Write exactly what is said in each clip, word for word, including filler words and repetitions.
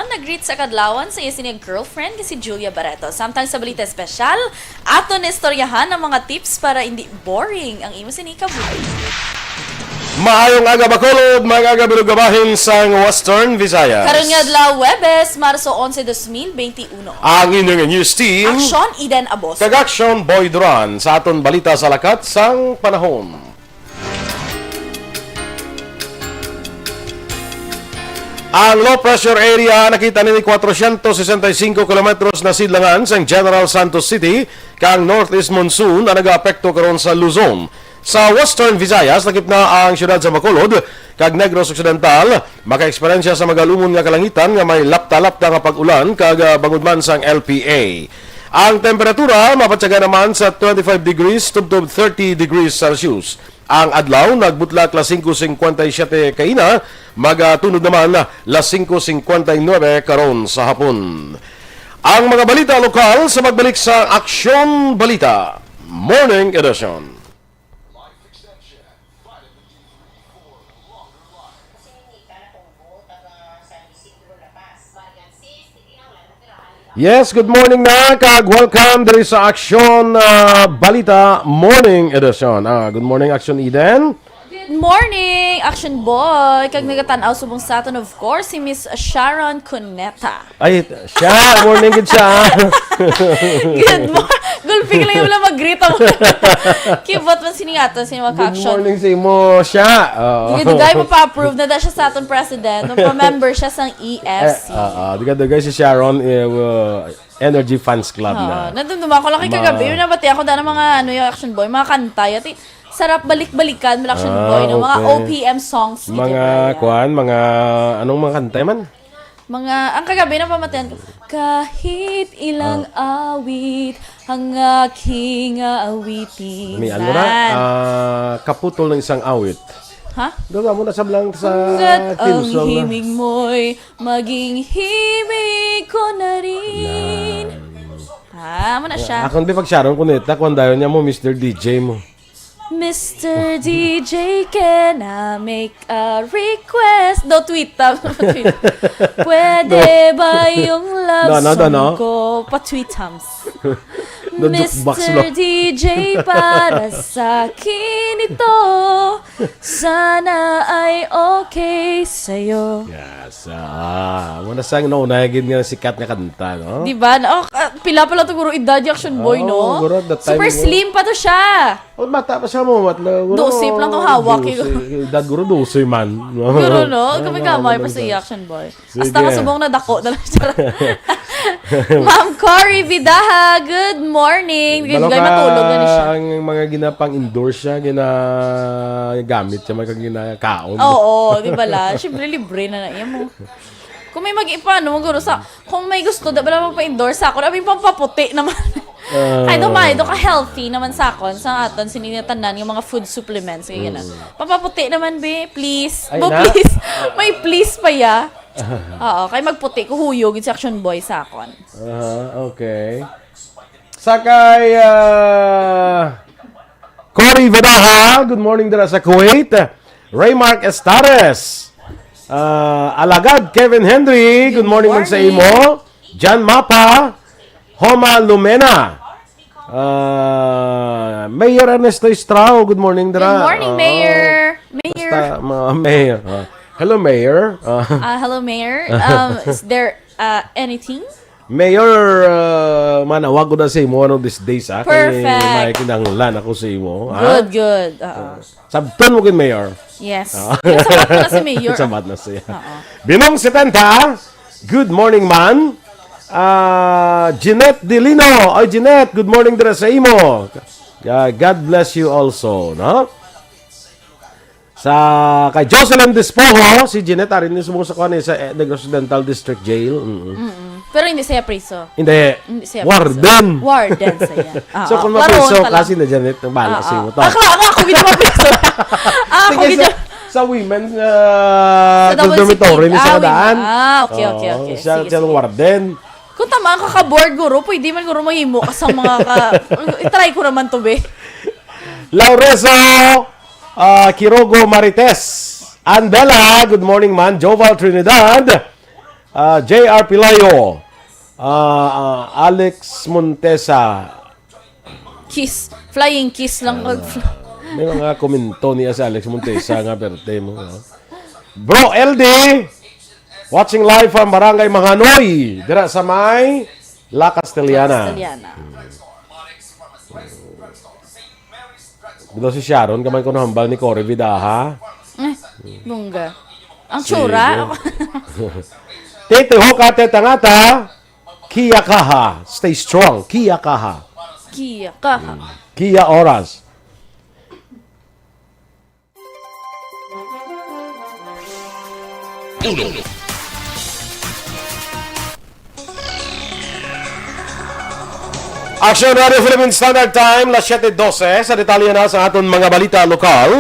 Nag-greet sa kadlawan sa iya sini nga girlfriend nga si Julia Barreto. Samtang sa balita espesyal, aton istoryahan ang mga tips para hindi boring ang imo sini kabuhi. Maayong aga, Bacolod, mga aga, bilog nga bahin sang Western Visayas. Karon nga adlaw, Huwebes, Marso onse, dos mil benti uno. Ang inyong news team, Aksyon, Eden Abos. Kag Aksyon, Boy Duran, sa aton balita sa lakat sang panahon. Ang low pressure area nakita nini kwatrocientos sesenta y cinco kilometros na sidlangan sang General Santos City, kag northeast monsoon ang nagaapekto karon sa Luzon. Sa Western Visayas, lakip na ang siyudad sa Bacolod kag Negros Occidental maka-eksperyensya sa magalumon nga kalangitan nga may lapta-lapta nga pag-ulan kag, ah, bangod man sang L P A. Ang temperatura mapatyaga naman sa twenty-five degrees tubtob thirty degrees Celsius. Ang adlaw nagbutla alas singko singkwenta y siyete kaina, magatunod naman alas singko singkwenta y nuebe karon sa hapon. Ang mga balita lokal sa pagbalik sa Aksyon Balita Morning Edition. Yes, good morning na, kag welcome diri sa Aksyon, ah, Balita Morning Edition. Ah, good morning, Aksyon Eden. Good morning, Action Boy. Kag nagatan-aw subong sa aton, of course, si Miss Sharon Cuneta. Ay, siya, morning gid siya. Good morning. Gulpi ka lang yung wala mag-greet ako. Kibot man sini ato, sini mga Good ka-action. Morning sa imo, siya. Oo. Dugay-dugay mo pa-approve na da siya sa aton president, mo pa-member siya sang E F C. Eh, oo, dugay-dugay si Sharon, eh, uh, Energy Fans Club Oo, na. Nadumduma ko lang kay Ma- kagabi, yung nabati ako dahil ng mga, ano, yung Action Boy, mga kanta, yati, sarap balik-balikan, mga Action Ah, Boy, no? Mga okay. O P M songs, Mga Kitty Maria. Kuan, mga, anong mga kanta man? Mga, ang kagabi na pamatian ko, kahit ilang Ah. awit, ang aking awitin. May ano na? Ah, kaputol ng isang awit. Ha? Doon mo na sablang sa Hanggat theme ang song na. Himig mo'y maging himig ko na rin. Yan. Ah, mo na siya. Akon bi pag Sharon Cuneta, kung dayon niya mo, Mister D J mo. Mister D J, can I make a request? Do tweet, ah. Tweet. Pwede No. ba yung love No, no, no, song no. ko? Pa-tweet, Hams. No, jukebox Mister lang. D J, para sa akin ito. Sana ay okay sa'yo. Yes. Ah, mo na sang no, nagid nga sikat nga kanta, no? Di ba? Oh, ah, pila pala to, guro, edad yung Action Boy, Oo, no? guro, that time Super mo. slim pa to siya. Oh, bata pa siya mo, what na, guro? Dose lang tong hawak, Dose, eh. Edad, guro, dose man. Guro, no? Ah, Kami wala gamay man pa sa edad. Action Boy. Sige. Hasta ka subong na dako na lang siya. Ma'am Cory Vidaha, good morning. Balo Gay ka matulog na ni siya. ang mga ginapang-endorse siya, ginagamit siya, may kang ginakaon. Oo, di ba la? Siyempre, libre na na iya mo. Kung may mag-ipa, no, guro, sa, kung may gusto, da bala magpa-endorse sa ako, abi, pampaputi naman. Ah. Kahit pa, do ka healthy naman sa akon, sa aton, sinigatanan yung mga food supplements, kaya na. Mm. Pampaputi naman, be, please. Ay, Bo, na? please. May please pa ya. Oo, kay magputi ko huyo gid si Action Boy sa akon. Ah, okay. Sa kay, ah, Cory Vedaha, good morning dira sa Kuwait. Raymark Estares. Ah, Alagad Kevin Henry, good Good morning man sa morning. imo. Jan Mapa, Homa Lumena. Ah, Mayor Ernesto Estrao, good morning dira. Good morning, Oo. Mayor. Mayor. Basta, mga mayor. Ah, hello, Mayor. Ah. Ah, hello, Mayor. Um, is there, uh, anything? Mayor, uh, manawag ko na sa imo one of these days, ah. Kay Perfect. may kinahanglan ako sa imo, ah. Good, good. Oo. Sabton mo gid, Mayor. Yes. Ah. Yes, sabat ko na si Mayor. Sabat na siya. Oo. Binong setenta, good morning, man. Ah, Jeanette Delino. Oy, Jeanette, good morning dira sa imo. Ah, God bless you also, no? Sa kay Jocelyn Despojo, si Jeanette, ari ni subong sa kuan, eh, sa, eh, Negros Occidental District Jail. Mm-mm. Mm-mm. Pero hindi siya priso. Hindi. Hindi siya Warden. priso. Warden siya. So, Oo. kung Waron mapriso pa ka, lang. sila Janet, ang bala Oo. sa imo to. Ako, ako, ako, gid mapriso. Ah, ako, Sige, gid sa, sa women, ah, Sa double dormitory seating. ni sa Ah, kadaan. women. Ah, okay, okay, Oo, okay. siya, Sige, siya ang sige. warden. Kung tama ang kaka-board, guro, pwede man, guro, mahimo ka sa mga ka-, i-try ko naman to, be. Laureso, ah, Quirogo Marites. Andela, good morning, man. Joval Trinidad. Ah, J R Pilayo, ah, ah, Alex Montesa. Kiss. Flying kiss lang. Kag fl- May mga komento niya si Alex Montesa nga birthday mo. No? Bro L D, watching live from Barangay Mahanoy, dira sa may La Castellana. Castellana. Dito si Sharon, kamay ko nahambal ni Cory Vidaha. Eh, bongga. Ang Sige. tsura. Tete Hoka, Teta Ngata, Kia Kaha. Stay strong, Kia Kaha. Kia ka. Kia Oras. Action Radio Philippine Standard Time, las siete doce. Sa detalye na sa aton mga balita lokal,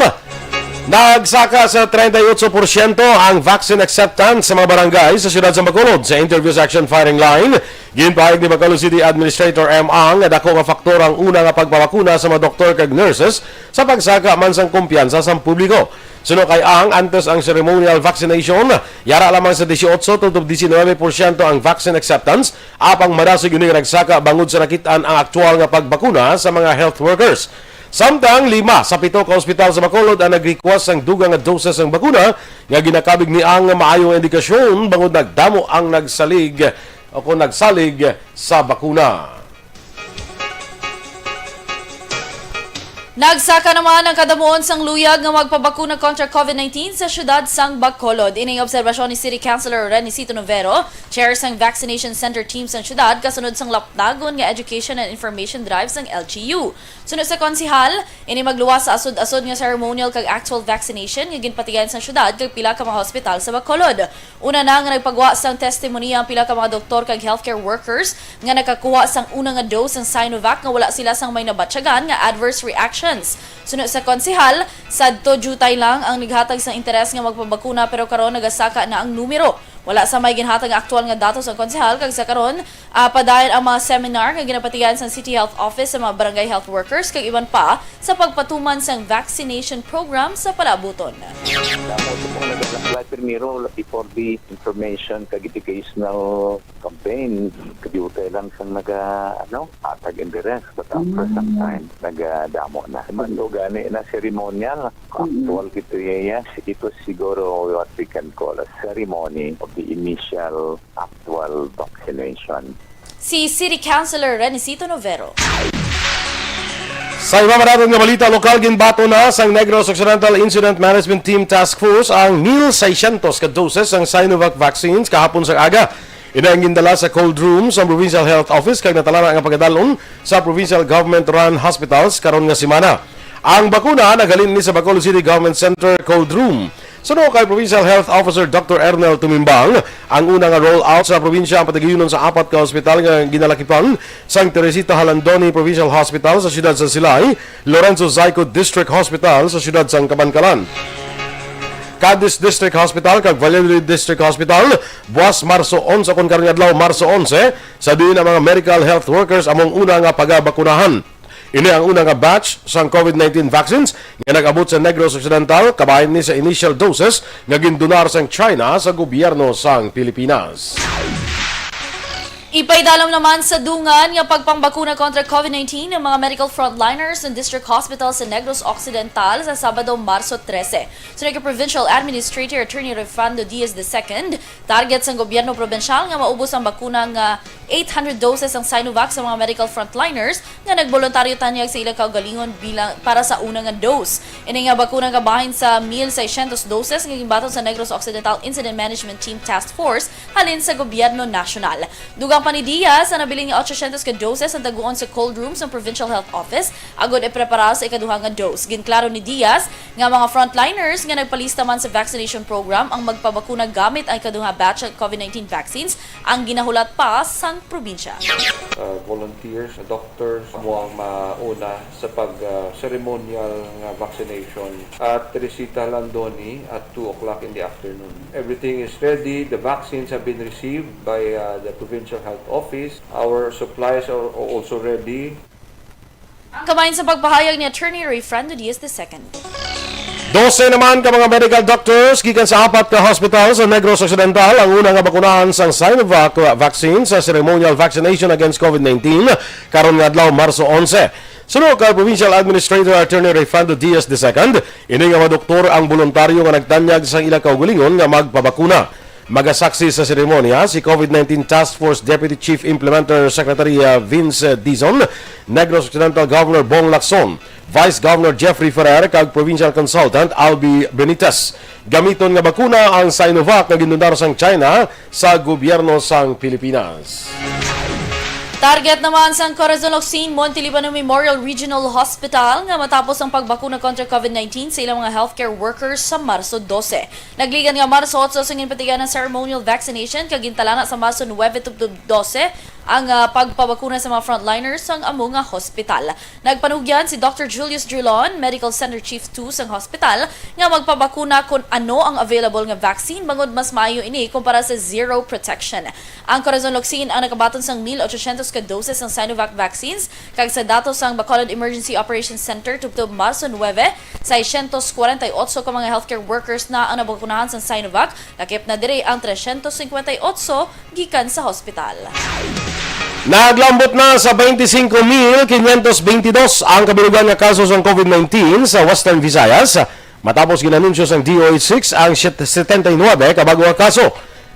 nagsaka sa treinta y ocho porsyento ang vaccine acceptance sa mga barangay sa siyudad sa Bacolod. Sa interview sa Action Firing Line, ginpahayag ni Bacolod City Administrator M. Ang nga dako nga faktor ang una nga pagpabakuna sa mga doktor kag nurses sa pagsaka man sang kumpiyansa sang publiko. Suno kay Ang, antes ang ceremonial vaccination, yara lamang sa dieciocho tubtob diecinuebe porsyento ang vaccine acceptance, apang madasig ini nga nagsaka bangod sa nakit-an ang aktual nga pagbakuna sa mga health workers. Samtang lima sa pito ka ospital sa Bacolod ang nag-request sang dugang nga doses sang bakuna, nga ginakabig ni Ang nga maayo nga indikasyon bangod nagdamo ang nagsalig o kung nagsalig sa bakuna. Nagsaka naman ang kadamuon sang luyag nga magpabakuna kontra COVID nineteen sa siyudad sang Bacolod. Ini ang obserbasyon ni City Councilor Renicito Novero, chair sang vaccination center team sang siyudad, kasunod sang lapnagon nga education and information drive sang L G U. Suno sa konsehal, ini magluwas sa asod-asod nga ceremonial kag actual vaccination nga ginpatigayon sang siyudad kag pila ka mga hospital sa Bacolod. Una na nga nagpagwa sang testimonya ang pila ka mga doktor kag healthcare workers nga nakakuha sang una nga dose sang Sinovac nga wala sila sang may nabatyagan nga adverse reactions. Suno sa konsehal, sadto diutay lang ang naghatag sang interes nga magpabakuna, pero karon nagasaka na ang numero. Wala sa may ginhatag nga aktual nga datos ang konsehal, kag sa karon, ah, padayon ang mga seminar nga ginapatigayon sang City Health Office sa mga barangay health workers kag iban pa sa pagpatuman sang vaccination program sa palaabuton. Damo sa mga nag-apply primero before the information kag educational campaign. Kadiutay lang sang naga, ano, hatag interes. But after some time, nagadamo na. Mato gani na ceremonial. Actual kito, yes. Ito siguro what we can call a ceremony of the initial actual vaccination. Si City Councilor Renicito Novero. Sa iba man naton nga balita lokal, ginbaton na sang Negros Occidental Incident Management Team Task Force ang mil seiscientos ka doses sang Sinovac vaccines kahapon sa aga. Ini ang gindala sa cold room sa Provincial Health Office kag natalana nga pagadalon sa provincial government-run hospitals karon nga semana. Ang bakuna naghalin ni sa Bacolod City Government Center Cold Room. Suno kay Provincial Health Officer Doctor Ernel Tumimbang, ang una nga roll-out sa probinsya ang patigayunon sa apat ka hospital nga ginalakipan sang Teresita Jalandoni Provincial Hospital sa siyudad sa Silay, Lorenzo Zyco District Hospital sa siyudad sang Kabankalan, Cadiz District Hospital kag Valladolid District Hospital buwas Marso onse, kon karong adlaw, Marso onse, sa diin ang mga medical health workers among una nga pagabakunahan. Ini ang una nga batch sang COVID nineteen vaccines nga nag-abot sa Negros Occidental, kabahin ni sa initial doses nga gindonar sang China sa gobyerno sang Pilipinas. Ipaidalom naman sa dungan nga pagpangbakuna kontra COVID nineteen ang mga medical frontliners ng District Hospital sa Negros Occidental sa Sabado, Marso trese. Suno kay Provincial Administrator Attorney Refrando Diaz the second, target sang gobyerno probinsyal nga maubos ang bakuna nga eight hundred doses ang Sinovac sa mga medical frontliners nga nagboluntaryo tanyag sa ilang kaugalingon bilang para sa una nga dose. Ini nga bakuna kabahin sa mil seiscientos doses nga ginbaton sa Negros Occidental Incident Management Team Task Force halin sa gobyerno nasyonal. Dugang pa ni Diaz, ang nabilin nga ochocientos ka doses ang taguon sa cold room sa Provincial Health Office agud iprepara sa ikaduha nga dose. Ginklaro ni Diaz nga mga frontliners nga nagpalista man sa vaccination program ang magpabakuna gamit ang ikaduha batch sa COVID nineteen vaccines ang ginahulat pa sang probinsya. Uh, volunteers, doctors, amo ang mauna sa pag, uh, ceremonial nga vaccination at Teresita Jalandoni at two o'clock in the afternoon. Everything is ready. The vaccines have been received by, uh, the Provincial Health Office. Our supplies are also ready. Ang kabahin sa pagpahayag ni Attorney Refrando Diaz the second. Dose naman ka mga medical doctors gikan sa apat ka hospital sa Negros Occidental ang una nga bakunahan sang Sinovac vaccine sa ceremonial vaccination against COVID nineteen karon nga adlaw, Marso onse. Suno kay Provincial Administrator Attorney Rayfando Diaz the second, ini nga mga doktor ang boluntaryo nga nagtanyag sang ila kaugalingon nga magpabakuna. Magasaksi sa seremonya si COVID nineteen Task Force Deputy Chief Implementer Secretary, uh, Vince, uh, Dizon, Negros Occidental Governor Bong Lacson, Vice Governor Jeffrey Ferrer, kag Provincial Consultant Albi Benitez. Gamiton nga bakuna ang Sinovac nga gindundar sang China sa gobyerno sang Pilipinas. Target naman sang Corazon Locsin Montiliban Memorial Regional Hospital nga matapos ang pagbakuna kontra COVID nineteen sa ilang mga healthcare workers sa Marso dose. Nagligan nga Marso otso sang ginpatigayon ang ceremonial vaccination kag gintalana sa Marso nuebe tubtob dose ang, ah, pagpabakuna sa mga frontliners sang amo nga hospital. Nagpanugyan si Doctor Julius Drilon, Medical Center Chief two sang hospital, nga magpabakuna kon ano ang available nga vaccine bangod mas maayo ini kumpara sa zero protection. Ang Corazon Locsin ang nakabaton sang mil ochocientos ka doses sang Sinovac vaccines, kag sa datos sang Bacolod Emergency Operations Center, tubtob Marso nuebe, seiscientos kwarenta y ocho ka mga healthcare workers na ang nabakunahan sang Sinovac, lakip na diri ang trescientos cincuenta y ocho gikan sa hospital. Naglambot na sa twenty-cinco mil quinientos veintidós ang kabilugan nga kaso sang COVID nineteen sa Western Visayas, matapos ginanunsyo sang D O H six ang set-, setenta y nuebe ka bag-o nga kaso.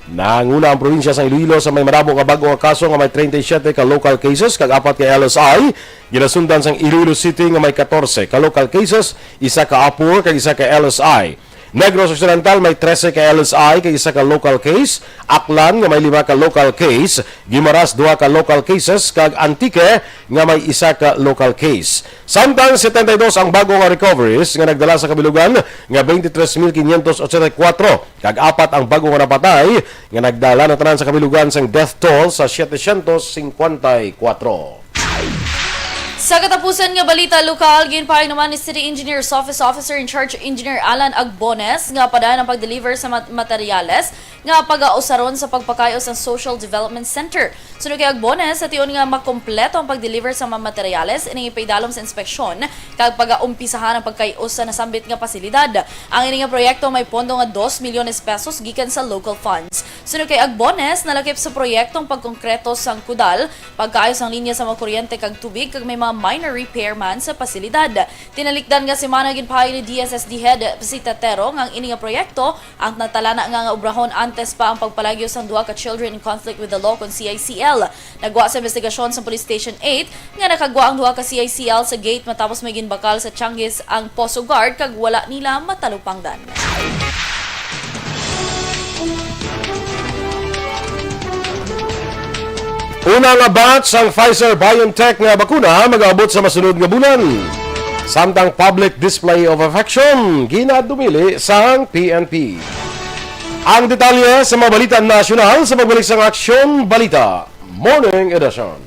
Nanguna ang probinsya sang Iloilo sa may madamo nga bag-o nga kaso nga may treinta y siete ka local cases kag apat ka L S I. Ginasundan sang Iloilo City nga may katorse ka local cases, isa ka APOR kag isa ka L S I. Negros Occidental may trese ka L S I kag isa ka local case. Aklan nga may lima ka local case. Guimaras, duha ka local cases, kag Antique nga may isa ka local case. Samtang setenta y dos ang bago nga recoveries nga nagdala sa kabilugan nga twenty-three mil quinientos ochenta y kuwatro, kag apat ang bago nga napatay nga nagdala na tanan sa kabilugan sang death toll sa setecientos cincuenta y cuatro. Sa katapusan nga balita lokal, ginpahayag naman ni City Engineer's Office Officer in Charge Engineer Alan Agbones nga padayon ang pag-deliver sa mat-, materyales nga pagausaron sa pagpakay-os sang Social Development Center. Suno kay Agbones, sa tion nga makompleto ang pag-deliver sa mga materyales, ining ipaidalom sa inspeksyon kag pagaumpisahan ang pagkay-os sa nasambit nga pasilidad. Ang ini nga proyekto may pondo nga dos milyones pesos gikan sa local funds. Suno kay Agbones, nalakip sa proyekto ang pagkongkreto sang kudal, pagkaayo sang linya sa mga kuryente kag tubig, kag may mga minor repair man sa pasilidad. Tinalikdan nga semana, ginpahayag ni D S S D Head Psita Terong ang ini nga proyekto ang natalana nga, nga obrahon antes pa ang pagpalagyo sang duha ka children in conflict with the law kon C I C L. Nagwa sa investigasyon sa Police Station eight nga nakagwa ang duha ka C I C L sa gate matapos may ginbakal sa Tianguis ang Poso Guard kag wala nila matalupangdan. Una nga batch sang Pfizer-BioNTech nga bakuna mag-abot sa masunod nga bulan. Samtang public display of affection ginadumili sang P N P. Ang detalye sa mga balita nasyonal sa pagbalik sang Aksyon Balita Morning Edition.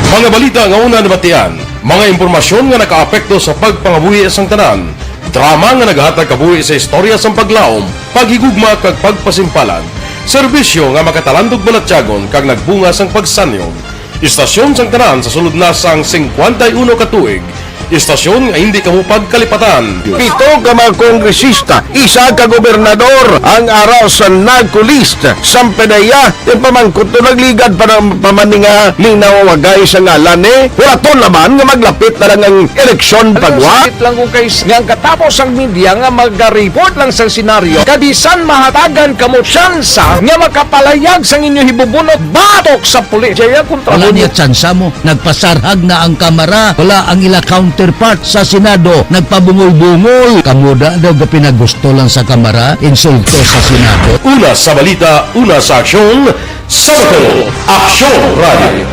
Mga balita nga una nabatian, mga impormasyon nga nakaapekto sa pagpangabuhi sang tanan, drama nga nagahatag kabuhi sa istorya sang paglaom, paghigugma kag pagpasimpalan, serbisyo nga makatalandog balatyagon kag nagbunga sang pagsanyon. Istasyon sang tanan sa sulod na sang singkwenta y uno ka tuig. Istasyon nga hindi kamo pagkalipatan. Pito ka mga kongresista, isa ka gobernador ang ara sa NAGCO list. Sang PDEA, ipamangkot to, nagligad pa ng pamaninga, linaw wagay sa ngalan ni. Hulaton naman nga maglapit na lang ang eleksyon. Alam mo, pagwa. Sakit lang kung kay s-, nga ang katapos ang media nga magariport lang sa senaryo. Kabisan mahatagan kamo tsansa nga makapalayag sang inyo hibubunot batok sa pulis. Jaya kontra. Wala mo niya tsansa mo. Nagpasarhag na ang kamara. Wala ang ila counterpart sa Senado. Nagpabungol-bungol. Kamuda daw ga pinagusto lang sa kamara. Insulto sa Senado. Una sa balita, una sa aksyon, sa Bato, Aksyon Radio.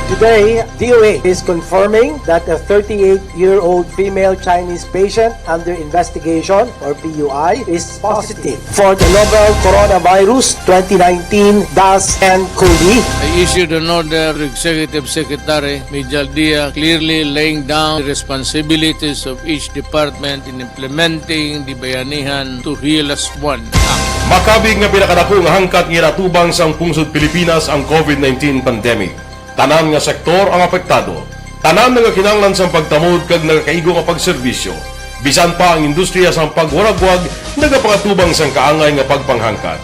Today, D O H is confirming that a thirty-eight-year-old female Chinese patient under investigation, or P U I, is positive for the novel coronavirus twenty nineteen dash N cov. I issued an order to Executive Secretary Mijal Dia, clearly laying down the responsibilities of each department in implementing the Bayanihan to Heal Us One Act. Makabig nga pinakadako nga hangkat nga ginatubang sang pungsod Pilipinas ang covid nineteen pandemic. Tanan nga sektor ang apektado. Tanan nagakinahanglan sang pagtamod kag nagakaigo nga pagserbisyo. Bisan pa ang industriya sang pagwaragwag nagapangatubang sang kaangay nga pagpanghangkat.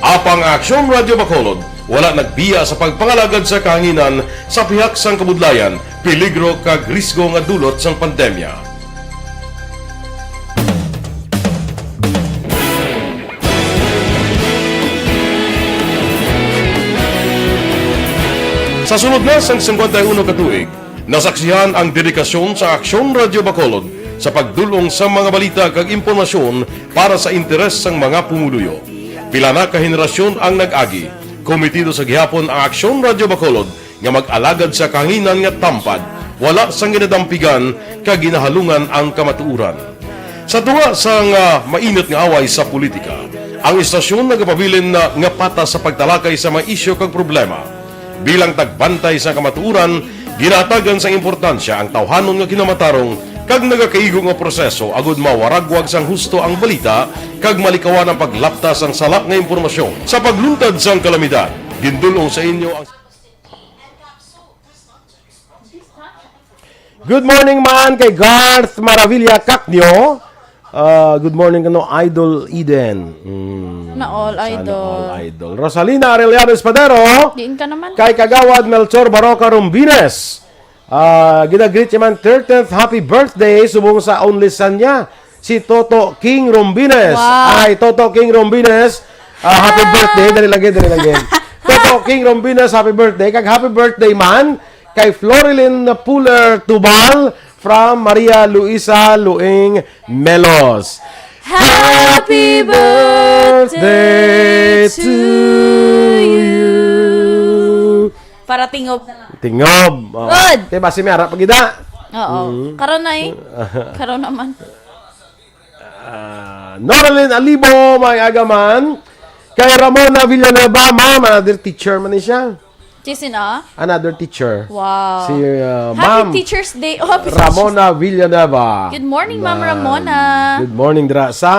Apang ang Aksyon Radyo Bacolod wala nagbiya sa pagpangalagad sa kahanginan sa pihak sang kabudlayan, peligro kag risgo nga dulot sang pandemya. Sa sulod na sang singkwenta y uno ka tuig, nasaksihan ang dedikasyon sa Aksyon Radyo Bacolod sa pagdul-ong sa mga balita kag impormasyon para sa interes sang mga pumuluyo. Pila na ka henerasyon ang nag-agi. Komitido sa gihapon ang Aksyon Radyo Bacolod nga mag-alagad sa kahanginan nga tampad, wala sang ginadampigan kag ginahalungan ang kamatuoran. Sa tunga sang, ah, mainit nga away sa politika, ang istasyon nagapabilin na nga patas sa pagtalakay sa mga isyu kag problema. Bilang tagbantay sa kamatuoran, ginahatagan sang importansya ang tawhanon nga kinamatarong kag nagakaigo nga proseso agud mawaragwag sang husto ang balita kag malikawan ang paglapta sang sala nga impormasyon. Sa pagluntad sang kalamidad, gindul-ong sa inyo ang Good morning man kay Garth Maravilla Cacnio. Ah, good morning kano Idol Eden. Mm, Sana all, sana Idol. All, Idol. Rosalina Arellano Espadero. Diin ka naman? Kay Kagawad Melchor Baroca Rombines. Ah, ginagreet niya man thirteenth happy birthday subong sa only son niya, si Toto King Rombines. Wow. Ay, Toto King Rombines, ah, happy birthday. Dali lang, dali lang. Toto King Rombines, happy birthday. Kag happy birthday man kay Florilyn Puller Tubal from Maria Luisa Luing Melos. Happy birthday to you. Para tingob na lang. Tingob. Oh. Good. Kay basi may ara pa gid na. Oo. Mm. Karon na eh. Karon naman. Ah, Noralyn Alibo, may agaman. Kay Ramona Villanueva, ma'am, another teacher man ni siya. Cheese in a? Another teacher. Wow. Si, uh, Happy Ma'am Teacher's Day. Oh, happy Ramona Teacher's Villanueva. Good morning, Ma'am Ramona. Good morning, dira. Sa,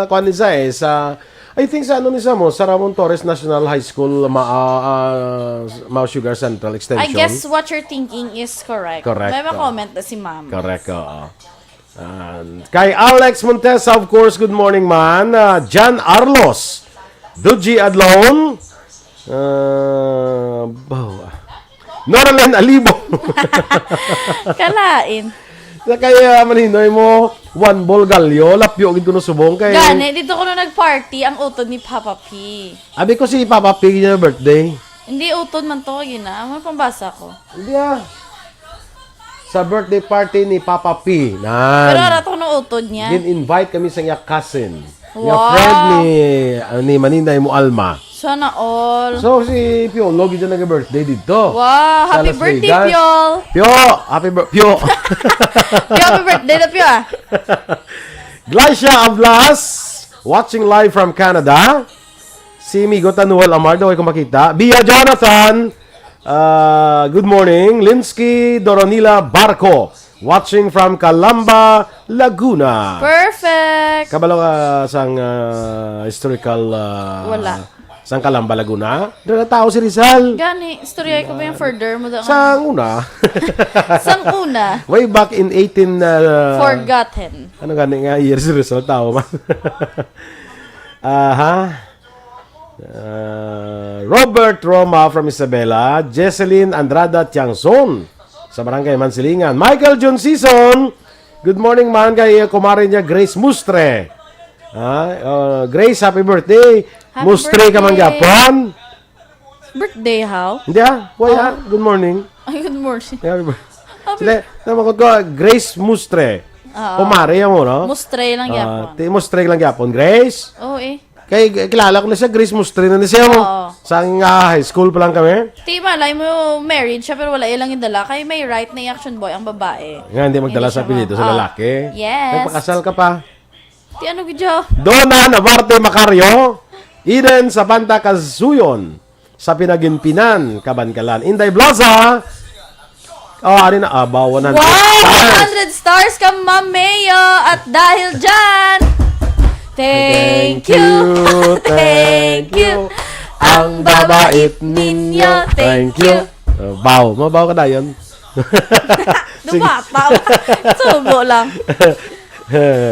kuan ni sa eh, sa, I think sa ano ni sa mo, sa Ramon Torres National High School, ma, ah, ah, Mao Sugar Central Extension. I guess what you're thinking is correct. Correct, May oh. ma-comment na si Ma'am. Correct, oo. Ah, kay Alex Montesa, of course, good morning, man. Ah, Jan Arlos, Duji Adlon, ah, baw, Noralen Alibo. Kalain. Sa kaya manhinoy mo, Juan Bolgallo, lapyo gid kuno subong kay Gani, dito ko na nag-party ang utod ni Papa P. Abi ko si Papa P niya birthday. Hindi utod man to, yun na. Ano pambasa ko? Hindi ah. Sa birthday party ni Papa P. Nan. Pero ara to no utod niya. Gin-invite kami sa iya cousin. Nga Wow. friend ni, ah, ni Maninday mo Alma. Sana all. So, si Piolo gid na nag-birthday dito. Wow, Sa happy Las birthday, Vegas. Piol. Pio, happy bir-, Pio. Pio, happy birthday na, Pio, ah. Glacia Ablas, watching live from Canada. Si Migo Tanuhal Amar, daw ay ko makita. Bia Jonathan, ah, good morning. Linsky Doronila Barco, watching from Calamba, Laguna. Perfect. Kabalo ka sang, ah, historical, ah, Wala. sang Calamba, Laguna? Dala tao si Rizal. Gani, istorya ko ba yung further mo doon? Sang una. Sang una. Way back in eighteen, ah, Forgotten. Ano gani nga year si Rizal? Tao man. Aha. Uh, Robert Roma from Isabela, Jesselyn Andrada Tiangson sa Barangay Mansilingan. Michael John Season, good morning man kay kumare niya Grace Mustre. Ah, uh, Grace, happy birthday. Happy Mustre ka man birthday. Gapon. Birthday, how? Hindi ah. Why Oh. ah? Good morning. Ay, good morning. Happy birthday. Happy Sila, tama ko, ko, Grace Mustre. Oo. Kumare mo, no? Mustre lang Ah, gapon. ti-, Mustre lang gapon. Grace? Oo eh. Kay kilala ko na siya, Grace Mustre na ni siya mo. Oo. Sang, ah, high school pa lang kami. Ti, malay mo, married siya, pero wala ilang indala. Kay may right na i-action boy ang babae. Nga, hindi magdala Hindi sa siya apelyido ma-, sa oo. lalaki. Yes. Nagpakasal ka pa. Ti, ano gid siya? Donna Nabarte Macario, Eden Sabanta Kazuyon, sa Pinaginpinan, Kabankalan. Inday Blaza, oh, ari na, abaw, one hundred Wow! stars. One hundred stars ka, Ma'am Mayo. At dahil dyan, thank Thank you, you, thank thank you. you. Ang babait ninyo, thank Thank you. you. Oh, baw. Mabaw ka dayon. Sing- Dumapa. Subo lang.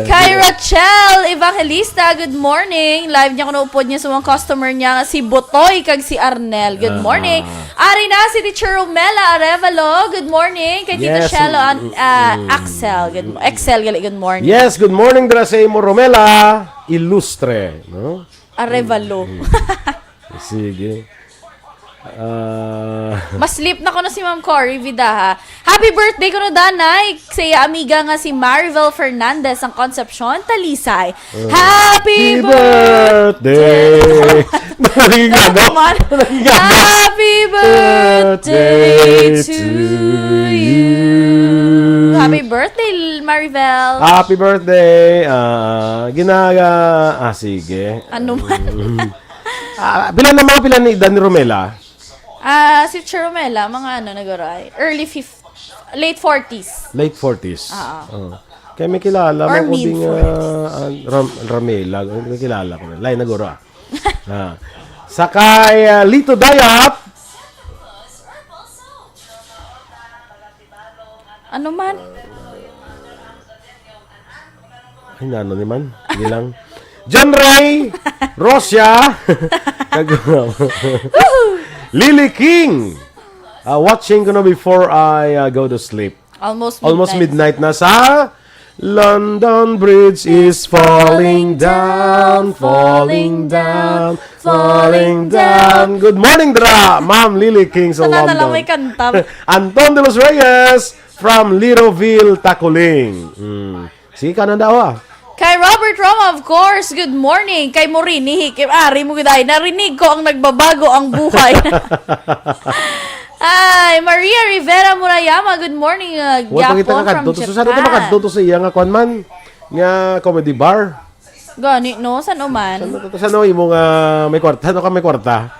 Kay Rachel Evangelista, good morning. Live niya kuno upod niya sa mga customer niya nga si Botoy kag si Arnel. Good Ah. morning. Ari na si Teacher Romela Arevalo. Good morning. Kay Tito Yes, Shelo, mm, an-, ah, mm. Axel. Good mo-, Excel, gali, good morning. Yes, good morning, dira sa imo, Romela. Ilustre, no? Arevalo. Mm. Sige. Ah. Mas sleep na kuno si Ma'am Cory Vidaha. Happy birthday kuno, danay, sa iya amiga nga si Maribel Fernandez ang Concepcion, Talisay. Ah. Happy Happy birthday! birthday! Nagigagaw. Come on. Nagigagaw. Happy birthday Birthday to to you. you. Happy birthday, Maribel. Happy birthday. Ah, ginaga-, ah, sige. Ano man? Mm. Ah, pila na, mga pila ni edad ni Romela? Ah, si Chiromela, mga ano, naguro ay early fif-, late forties. Late forties. Oo. Oh. Kaya may kilala Or mo ko mid ding, forties. ah, ah, Ram-, Ramela. May kilala ko na. Lain na guro, ah. Ah. Sakay, ah, Lito Dayap. Ano man? Ay, nano ni man? Sige lang. John Ray, Rosia, kag-, Lily King. Ah, watching ko na before I, ah, go to sleep. Almost Almost midnight. midnight na sa London Bridge is falling down, falling down, falling down. Good morning, dra, Ma'am Lily King sa Sana na lang London. may kanta. Anton de los Reyes from Liroville, Taculing. Mm. Sige ka na daw, ah. Kay Robert Roma, of course, good morning. Kay Morini, kay ari mo gid ay, narinig ko ang nagbabago ang buhay. Ay, Maria Rivera Murayama, good morning, uh, Wa pa kita Japon from kakadto. So, saan ito Japan. makadto to sa iya nga kwan man? Nga comedy bar? Gani, no? San uman? Saan to? Saan imo nga may kwarta? Saan ka may kwarta?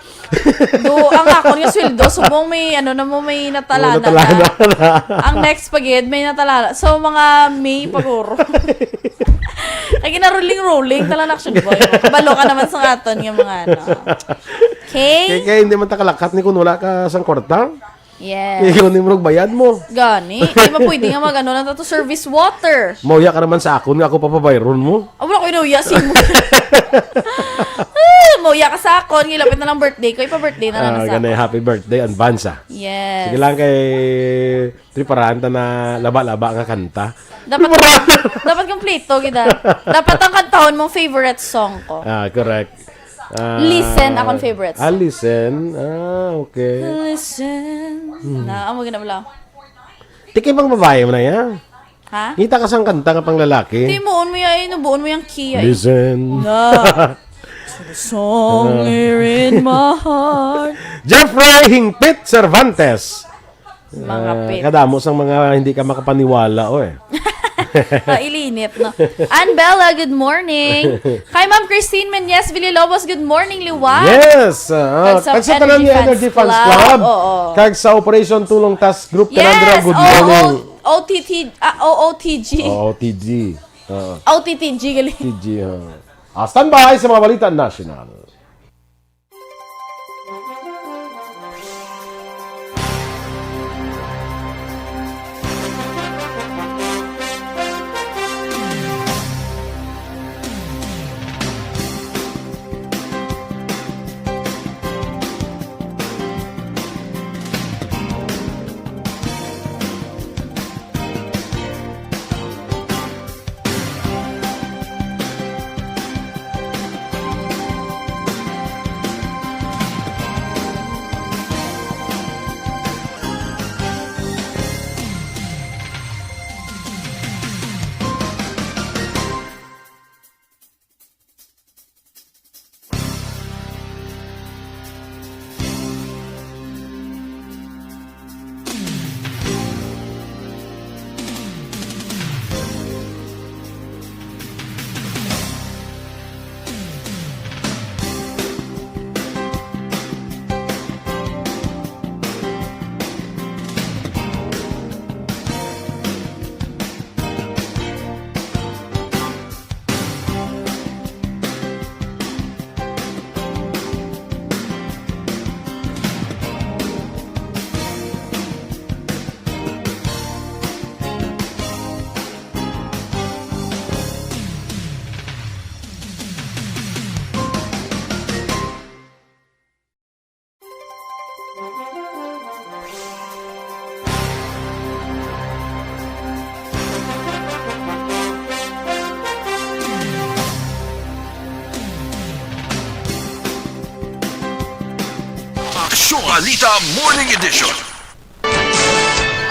Do, ang akon nga sweldo, subong may, ano na mo, may natalana Oo, natalana na. na. Ang next pagid, may natalana. So, mga May paguro. Kaya gina-rolling-rolling, talang action boy. Kabalo ka naman sa aton nga mga, ano. Okay? Kaya, kaya hindi man takalakat ni kung wala ka sang kwarta. Yes. Kaya yun yung murag bayad mo. Gani. Di ba pwede nga mag-ano lang to, service water? Mauya ka naman sa akon nga ako papabayron mo. Ah, wala ko inuya si mo. Ah, mauya ka sa akon, ngilapit na lang birthday ko, ipa-birthday na lang Ah, na sa ganay, akon. Happy birthday, advance, ah. Yes. Sige lang kay preparahan ta na laba-laba nga kanta. Dapat, Preparahan. dapat kompleto, gida. Dapat ang kantahon mong favorite song ko. Ah, correct. Ah, Listen, akong favorites. Ah, listen. Ah, okay. Listen. Hmm. Na, amo gina bala. Tikay bang babae mo na yan? Ha? Kita ka sang kanta nga pang lalaki. Timuon mo yan, eh, nubuon mo yung key, eh. Listen. Na. Song Ah. here in my heart. Jeffrey Hingpit Cervantes. Mga Ah, pit. kadamo sang mga hindi ka makapaniwala, oy. Ah, ilinit, no? Ann Bella, good morning. Kay Ma'am Christine Menyes Villalobos, good morning, liwat. Yes, ah, Kag sa kag sa tanan ni Energy Energy Fans Fans Club. Club. Oo. Kag sa Operation Tulong Task Group, tanan dira, Yes, good oo, morning. O T T, ah, O O T G. O O T G. Oo. O T T G, gali. T G, ha. Ah, standby sa mga balita national. Balita Morning Edition.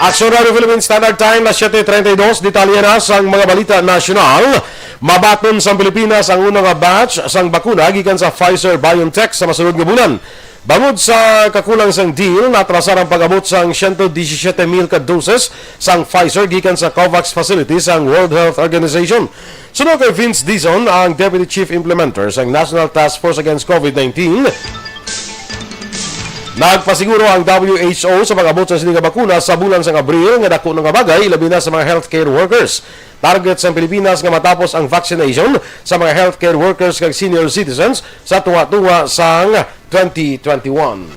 Aksyon Radio Philippines Standard Time, las siete treinta y dos. Detalye na sang mga balita nasyonal. Mabaton sang Pilipinas ang una nga batch sang bakuna gikan sa Pfizer-BioNTech sa masunod nga bulan. Bangod sa kakulang sang deal, natrasar ang pag-abot sang siyento disisiete mil ka doses sang Pfizer gikan sa COVAX facility sang World Health Organization. Suno kay Vince Dizon, ang Deputy Chief Implementer sang National Task Force Against COVID nineteen, nagpasiguro ang W H O sa pag-abot sa sini nga bakuna sa bulan sang Abril, nga dako na nga bagay, ilabi na sa mga healthcare workers. Target sang Pilipinas nga matapos ang vaccination sa mga healthcare workers kag senior citizens sa tunga-tunga sang twenty twenty-one.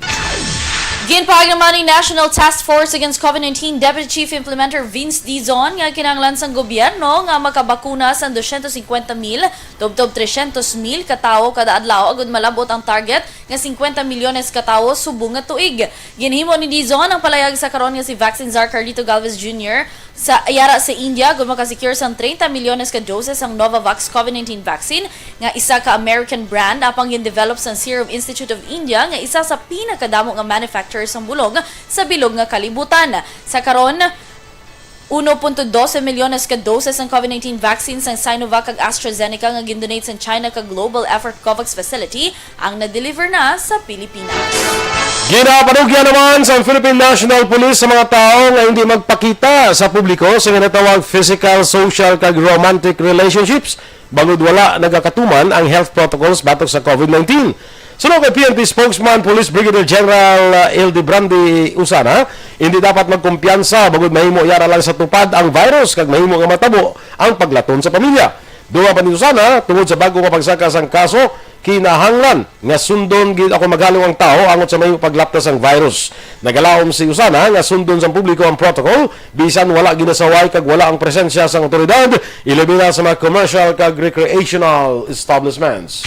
Ginpahayag naman ni National Task Force Against COVID nineteen Deputy Chief Implementer Vince Dizon nga kinahanglan sang gobyerno nga makabakuna sang dosyentos singkwenta mil tubtob tresyentos mil ka tawo kada adlaw agud malab-ot ang target nga singkwenta milyones ka tawo subong nga tuig. Ginhimo ni Dizon ang palayag sa karon nga si Vaccine Czar Carlito Galvez Junior sa yara sa India, agud makasecure sang treinta milyones ka doses ang Novavax COVID nineteen vaccine, nga isa ka American brand, apang gin-develop sang Serum Institute of India, nga isa sa pinakadamo nga manufacturer sang bulong sa bilog nga kalibutan. Sa karon, uno punto doce milyones ka doses ang COVID nineteen vaccine sang Sinovac kag AstraZeneca nga gindonate sang China kag Global Effort COVAX facility ang na-deliver na sa Pilipinas. Ginapanugyan naman sang Philippine National Police sa mga tawo nga hindi magpakita sa publiko sa ginatawag physical, social, kag romantic relationships, bangod wala nagakatuman ang health protocols batok sa COVID nineteen. Suno kay P N P spokesman Police Brigadier General, uh, Ildebrande Usana, hindi dapat magkumpiyansa bangod mahimo yara lang sa tupad ang virus kag mahimo nga matabo ang paglaton sa pamilya. Dugang pa ni Usana, tungod sa bago nga pagsaka sang kaso, kinahanglan nga sundon gid ako maghalong ang tawo angot sa mahimo paglapta sang virus. Nagalaom si Usana nga sundon sang publiko ang protocol bisan wala ginasaway kag wala ang presensya sang awtoridad, ilabi na sa mga commercial kag recreational establishments.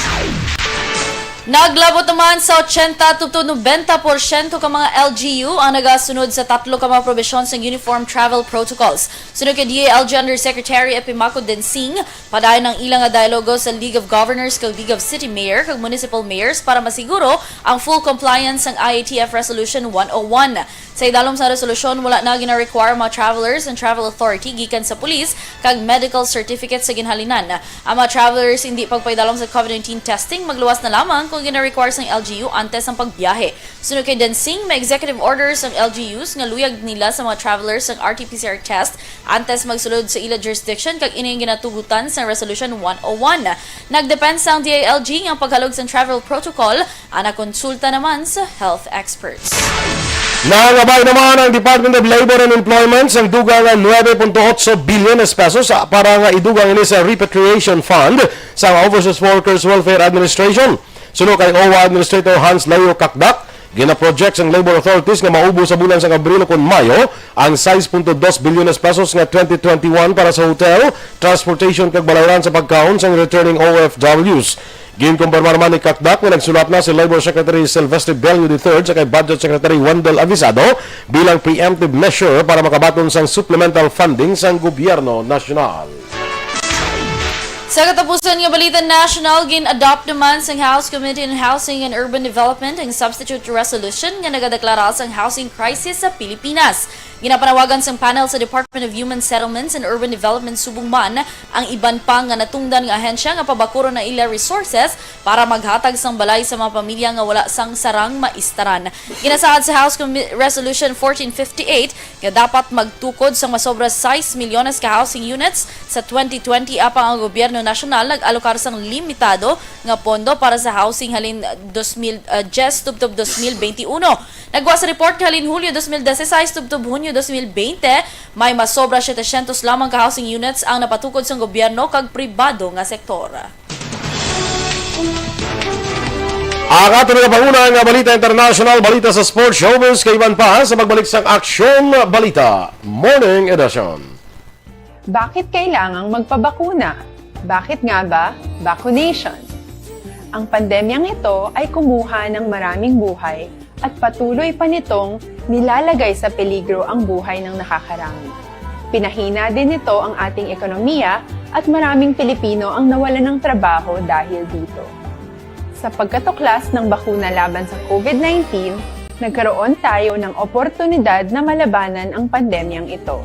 Naglabot naman sa ochenta tubtob nobenta porsyento ka mga L G U ang nagasunod sa tatlo ka mga probisyon sang Uniform Travel Protocols. Suno kay D A L G Undersecretary Epimaco Densing, padayon ang ila nga dialogo sa League of Governors kag League of City Mayor kag Municipal Mayors para masiguro ang full compliance sang I A T F Resolution one oh one. Sa idalom sang resolusyon, wala na gina-require ang mga travelers ang travel authority gikan sa pulis kag medical certificate sa ginhalinan. Ang mga travelers hindi pagpaidalom sa COVID nineteen testing, magluwas na lamang kung gina-require sang L G U antes ang pagbiyahe. Suno kay Densing, may executive orders ang L G Us nga luyag nila sa mga travelers ang R T P C R test antes magsulod sa ila jurisdiction, kag ini ang ginatugutan sang Resolution one oh one. Nagdepensa ang D I L G nga ang paghalog sang travel protocol ang nakonsulta naman sa health experts. Nangabay naman ang Department of Labor and Employment sang dugang nga nuebe punto otso bilyones pesos para nga idugang ini sa Repatriation Fund sang Overseas Workers Welfare Administration. Suno kay O W A Administrator Hans Leo Cacdac, gina-project sang labor authorities nga maubos sa bulan sang Abril ukon Mayo ang sais punto dos bilyones pesos nga twenty twenty-one para sa hotel, transportation kag balayran sa pagkaon sang returning O F Ws. Ginkumpirmar man ni Cacdac nga nagsulat na si Labor Secretary Sylvester Bello the third sa kay Budget Secretary Wendell Avisado bilang preemptive measure para makabaton sang supplemental funding sang gobyerno nasyonal. Sa katapusan nga balita national, gin-adopt naman sang House Committee on Housing and Urban Development ang substitute resolution nga nagadeklara sang housing crisis sa Pilipinas. Ginapanawagan sang panel sa Department of Human Settlements and Urban Development subong man ang iban pa nga natungdan nga ahensya nga pabakuron ang ila resources para maghatag sang balay sa mga pamilya nga wala sang sarang maistaran. Ginasaad sa House Commi-, Resolution fourteen fifty-eight nga dapat magtukod sang masobra sais milyones ka housing units sa twenty twenty, apang ang gobyerno nasyonal nag-alokar sang limitado nga pondo para sa housing halin dos mil, ah, diyes tubtob dos mil benti uno. Nagwa sa report nga halin Hulyo dos mil dieciséis tubtob Hunyo dos mil benti, may masobra setecientos lamang ka housing units ang napatukod sang gobyerno kag pribado nga sektor. Ang aton nagapanguna nga balita international, balita sa sports, showbiz, kay iban pa sa pagbalik sang Aksyon Balita Morning Edition. Bakit kailangang magpabakuna? Bakit nga ba vaccination? Ang pandemyang ito ay kumuha ng maraming buhay at patuloy pa nitong nilalagay sa peligro ang buhay ng nakakarami. Pinahina din nito ang ating ekonomiya at maraming Pilipino ang nawalan ng trabaho dahil dito. Sa pagkatuklas ng bakuna laban sa COVID nineteen, Nagkaroon tayo ng oportunidad na malabanan ang pandemyang ito.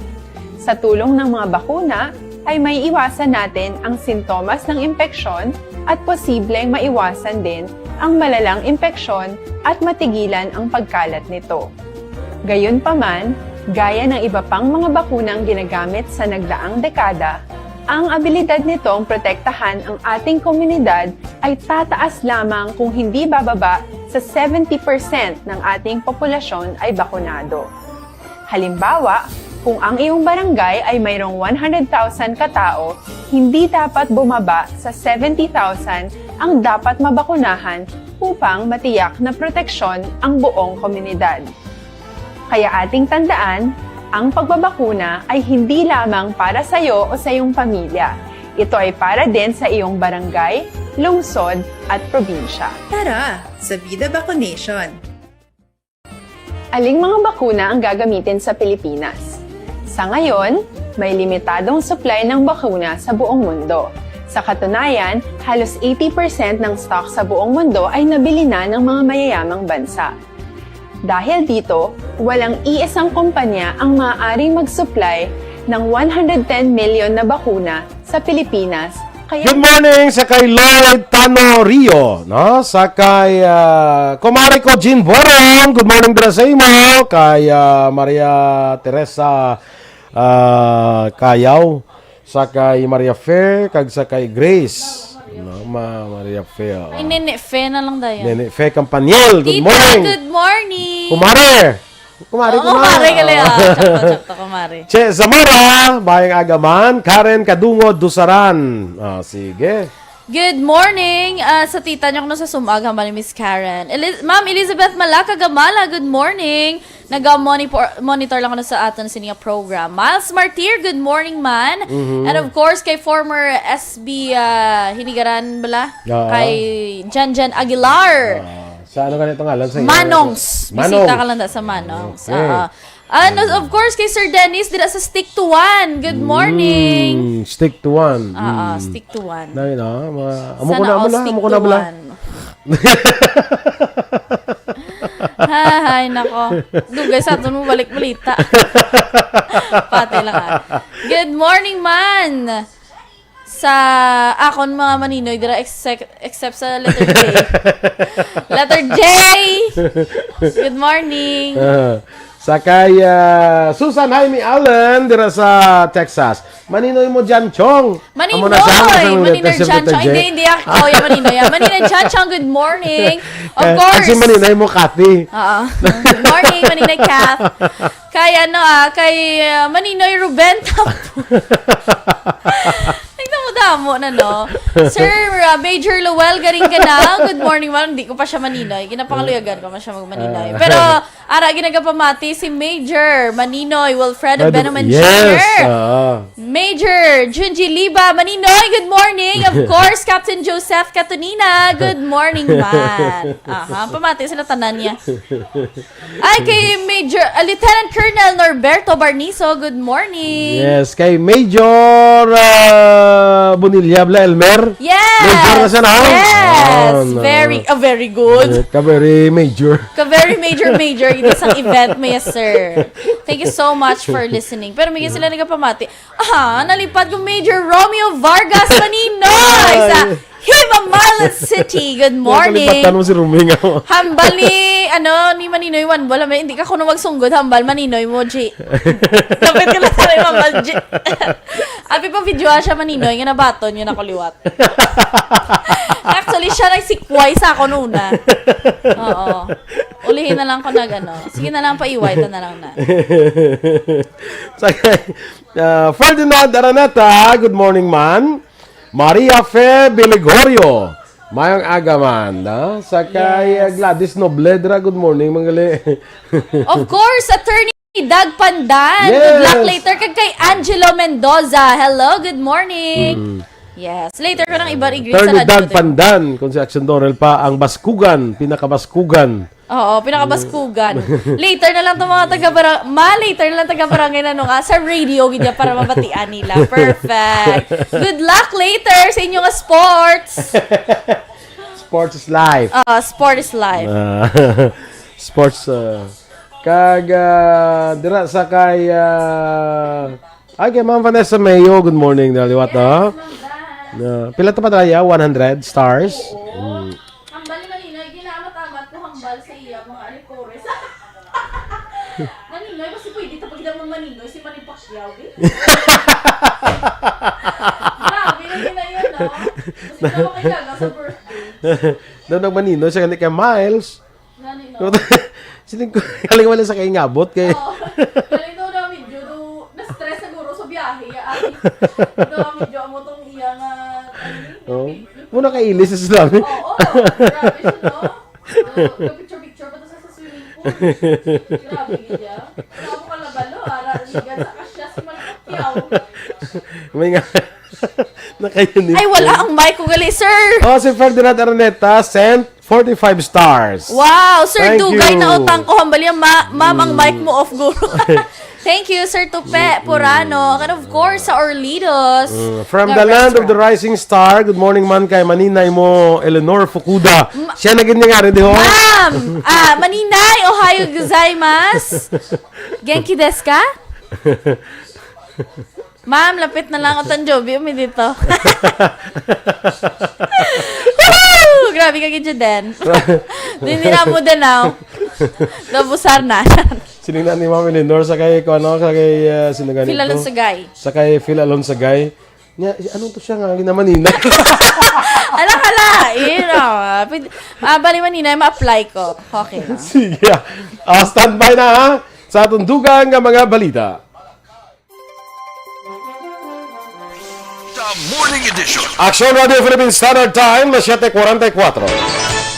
Sa tulong ng mga bakuna, ay may iwasan natin ang sintomas ng impeksyon at posibleng maiwasan din ang malalang impeksyon at matigilan ang pagkalat nito. Gayunpaman, gaya ng iba pang mga bakunang ginagamit sa nagdaang dekada, ang abilidad nitong protektahan ang ating komunidad ay tataas lamang kung hindi bababa sa seventy percent ng ating populasyon ay bakunado. Halimbawa, kung ang iyong barangay ay mayroong one hundred thousand katao, hindi dapat bumaba sa seventy thousand ang dapat mabakunahan upang matiyak na proteksyon ang buong komunidad. Kaya ating tandaan, ang pagbabakuna ay hindi lamang para sa iyo o sa iyong pamilya. Ito ay para din sa iyong barangay, lungsod, at probinsya. Tara, sa Vida Vaccination! Aling mga bakuna ang gagamitin sa Pilipinas? Sa ngayon, may limitadong supply ng bakuna sa buong mundo. Sa katunayan, halos eighty percent ng stock sa buong mundo ay nabili na ng mga mayayamang bansa. Dahil dito, walang iisang kumpanya ang maaaring mag-supply ng one hundred ten million na bakuna sa Pilipinas. Kaya Good morning sa kay Lloyd Tano Rio, no? Sa kay, ah, kumare ko, Jean Borong. Good morning dira sa imo. Kay, ah, Maria Teresa, ah, Cayaw. Sa kay Maria Fe, kag sa kay Grace. No, Ma-, Maria Fe, oh. Ay, Nene Fe na lang, Dayan. Nene Fe Campaniel, good Tita, morning. Good morning. Kumare. Kumare, Oo, kumare. Kumare, gali, ah. Sakto, sakto, kumare. Che Zamora, mayong aga man. Karen Kadungod, Dusaran. Ah, sige. Good morning, ah, sa tita niyo kuno sa Sumag, hambal ni Miss Karen. Eliz-, Ma'am Elizabeth Malaka Gamala, good morning. Naga-monitor, monitor lang kuno sa aton sini nga program. Miles Martir, good morning, man. Mhm. And of course, kay former S B, ah, Hinigaran bala? Oo. Kay Janjan Aguilar. Ah, sa ano ka nito ngalan? Sa Manongs. Bisita Manongs. Ka lang da sa Manongs. Okay. Ah, ah. And of course, kay Sir Dennis, dira sa Stick to One. Good morning. Mm, Stick to One. Ah, ah, Mm. Stick to One. Na yun, ah, mga, amo ko Sana na all bala, stick amo ko to na bala. One. Ay, nako. Dugay sa aton mo balik balita. Patay lang, ah. Good morning, man. Sa akon mga maninoy dira, except, except sa letter J. Letter J! Good morning. Ah, sa kay, ah, Susan Jaime Allen dira sa Texas. Maninoy mo, Jan Chong. Maninoy! Amo na siya, amo na siya, Maninoy letter Jan Chong. J. Hindi, hindi ako. Oh, yeah, Maninoy. Yeah. Maninoy Jan Chong, good morning. Of Eh, course. Ang si Maninoy mo, Kathy. Oo. Good morning, Maninoy Kath. Kay ano, ah, kay, ah, Maninoy Ruben Tapo. Nagdamo-damo na, no? Sir, ah, Major Lowell Garingana, good morning, ma'am. Hindi ko pa siya Maninoy. Ginapangaluyagan ko pa siya mag-Maninoy. Ah. Pero, ara, ginagapamati si Major Maninoy Wilfredo Brother, Benjamin yes, Junior. Ah. Major Junji Liba Maninoy, good morning. Of course, Captain Joseph Catonina, good morning, man. Aha, pamati sila tanan niya. Ay, kay Major, ah, Lieutenant Colonel Norberto Barniso, good morning. Yes, kay Major, ah, Bonilla bala, Elmer. Yes. Major na siya, no? Yes. Ah, no. Very, ah, very good. Eh, ka very major. Ka very major, major. It is an event, may sir. Thank you so much for listening. Pero may sila nagapamati. Ah, nalipad ko, Major Romeo Vargas Maninoy sa Ay. Himamal City. Good morning. Nakalipatan mo si Romeo. Hambal ni, ano, ni Maninoy Juan Bol, may, hindi ka kuno magsunggod, hambal Maninoy mo, G. Kapit ka na sa may hambal, G. Abi pa video siya, Maninoy, nga nabaton yun ako liwat. Actually, siya nagsikway sa ako nuna. Oo. Ulihin na lang ko nag, ano. Sige na lang, paiway ta na lang na. Sa kay, ah, Ferdinand Araneta, good morning, man. Maria Fe Biligorio, mayong aga, man. Ah, sa kay, Yes. ah, Gladys Noble, dira, good morning, manggali. Of course, Attorney Doug Pandan. Good luck Yes. later. Kag kay Angelo Mendoza. Hello, good morning. Mm. Yes. Later ko nang iba i-greet sa Attorney Doug radyo. Pandan, kung si Action Dorel pa, ang Baskugan, pinakabaskugan. Oo, pinakabaskugan. Later na lang to, mga taga-barang-, ma, later na lang taga-barangay na, no, nga, sa radio, gid niya para mabatian nila. Perfect. Good luck later sa inyo nga sports. Sports is life. Oo, sport is life. Ah, Sports, ah, kag, ah, dira sa kay, ah, ay, kay Ma'am Vanessa Mayo, good morning, dira liwat, ah. Na, pila to pa tayo? One hundred stars? Mm. Hambal ni Maninoy, ginaamat-amat ko hambal sa iya, mga alipores. Maninoy, kasi pwede to pag Maninoy, si Manny Pacquiao, eh. Grabe, yun na yun, no? Kasi daw kailangan sa birthday. Daw nagmaninoy siya gani kay Miles. Gani, no? Siling ko, kaling wala sa kaingabot kay Oo. Galing daw na medyo daw na-stress siguro sa biyahe, ya, ate. Daw medyo amo tong iya nga, ano ni, Oo. Muna kailis sa sinabi. Oo, grabe siya, no? So, picture-picture pa to sa, sa swimming pool. Grabe niya. Wala mo kalabalo, ara, ligan sa kasya si Manny Pacquiao. May nga, nakainip Ay, wala ko. Ang mic ko gali, sir. Oh, si Ferdinand Araneta sent forty-five stars. Wow, Sir Thank Dugay, you. Nautang ko, hambalya, ma-, ma'am, ang mic mo off, guro. Thank you, Sir Tupe Purano. And of course, sa Orlidos. Mm, from the land of the rising star, good morning man kay Maninay mo, Eleanor Fukuda. Ma- Siya na gid nga rin, di ho? Ma'am! Ah, Maninay, ohayo gozaimasu. Genki desu ka? Ma'am, lapit na lang ang tanjobi, umi dito. Woohoo! Grabe ka gid, Juden. Hindi na mo din, ah. Nabusar na. Sining na ni Ma'am Eleanor sa kay, kung ano, sa kay, ah, sino gani Phil to? Alonsagay. Sa kay Phil Alonsagay. Nya, si-, anong to siya nga, ginamanina? Ala, ala, you know, ah, pwede, ah, bali manina, ma-apply ko. Okay lang. Sige. Ah, standby na, ha? Sa atong dugang nga mga balita. The Morning Edition. Aksyon Radio Philippine Standard Time na siyete kuwarenta y kuwatro.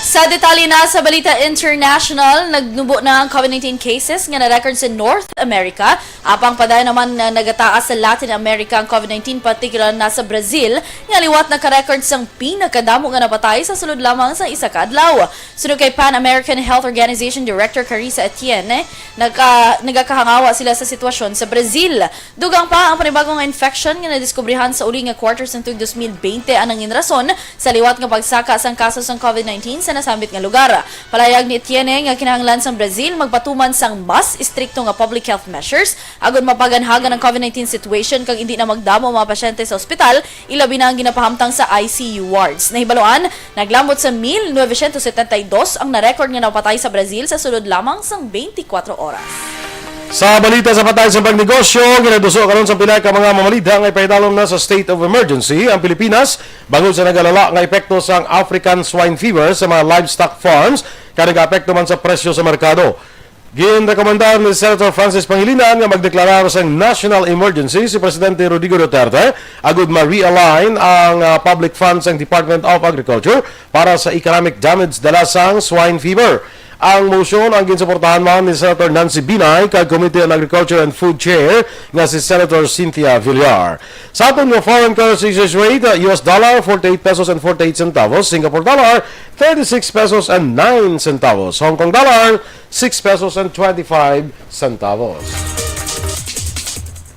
Sa detalye na sa balita international, nagnubo na ang COVID nineteen cases nga na-record sa North America. Apang padayon naman na nagataas sa Latin America ang COVID nineteen, partikular na sa Brazil, nga liwat naka-record sang pinakadamo nga napatay sa sulod lamang sa isa ka adlaw. Suno kay Pan American Health Organization Director Carissa Etienne, nagka-, nagakahangawa sila sa sitwasyon sa Brazil. Dugang pa, ang panibago nga infection nga nadiskubrihan sa uli nga quarter sang tuig dos mil bente ang nangin rason sa liwat nga pagsaka sang kaso sang COVID nineteen sa nasambit nga lugar. Palayag ni Etienne nga kinahanglan sang Brazil magpatuman sang mas istrikto nga public health measures agud mapaganhagan ang COVID nineteen situation kag indi na magdamo ang mga pasyente sa ospital, ilabi na ang ginapahamtang sa I C U wards. Nahibaluan, naglambot sa mil novecientos setenta y dos ang na-record nga napatay sa Brazil sa sulod lamang sang twenty-four oras. Sa balita sa patay sa pagnegosyo, ginaduso karon sa pila ka mga mamalidha nga ipahidalom na sa state of emergency ang Pilipinas bangod sa nagalala nga epekto sang African swine fever sa mga livestock farms kag nagaapekto man sa presyo sa merkado. Ginrekomendar ni Senator Francis Pangilinan nga magdeklarar sang national emergency si Presidente Rodrigo Duterte agud ma-realign ang, ah, public funds sang Department of Agriculture para sa economic damage dala sang swine fever. Ang motion ang ginsuportahan man ni Senator Nancy Binay kag Committee on Agriculture and Food Chair nga si Senator Cynthia Villar. Sa aton nga foreign currency exchange rate, uh, U S dollar, forty-eight pesos and forty-eight centavos, Singapore dollar, thirty-six pesos and nine centavos, Hong Kong dollar, six pesos and twenty-five centavos.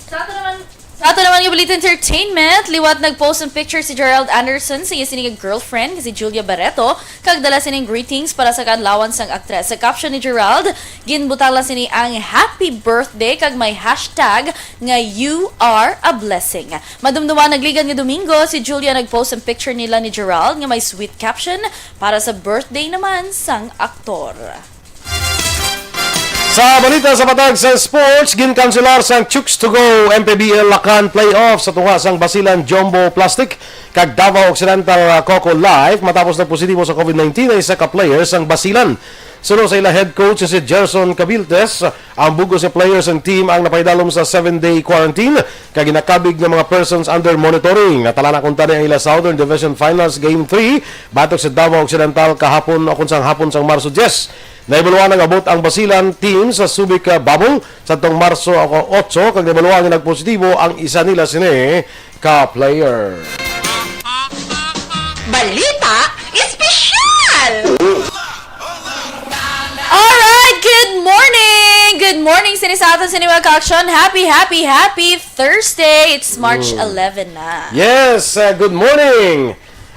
Sa ato naman, sa ato naman nga balita entertainment, liwat nag-post ang picture si Gerald Anderson sa iya sini nga girlfriend nga si Julia Barreto, kag dala sining greetings para sa kaadlawan sang aktres. Sa caption ni Gerald, ginbutang lang sini ang "Happy Birthday" kag may hashtag nga "You are a blessing." Madumduman, nagligad nga Domingo, si Julia nag-post ang picture nila ni Gerald nga may sweet caption para sa birthday naman sang aktor. Sa balita sa patag sa sports, ginkanselar sang Chooks to Go M P B L Lakan playoff sa tunga sang Basilan Jumbo Plastic kag Davao Occidental, uh, Coco Life matapos na positibo sa COVID nineteen ang isa ka player sang Basilan. Suno sa ila head coach si Gerson Cabiltes, ang bug-os nga player sang team ang napahidalom sa seven-day quarantine kag ginakabig nga mga persons under monitoring. Natala na kuntani ang ila Southern Division Finals Game three batok sa Davao Occidental kahapon o kung sang hapon sang Marso diyes. Nahibaluan nga abot ang Basilan team sa Subic, ah, Bubble sadtong Marso otso kag nahibaluan nga nagpositibo ang isa nila sini ka player. Balita Espesyal! Alright, good morning! Good morning sini sa aton sini mga ka-aksyon. Happy, happy, happy Thursday! It's March Mm. eleven na. Yes, uh, good morning!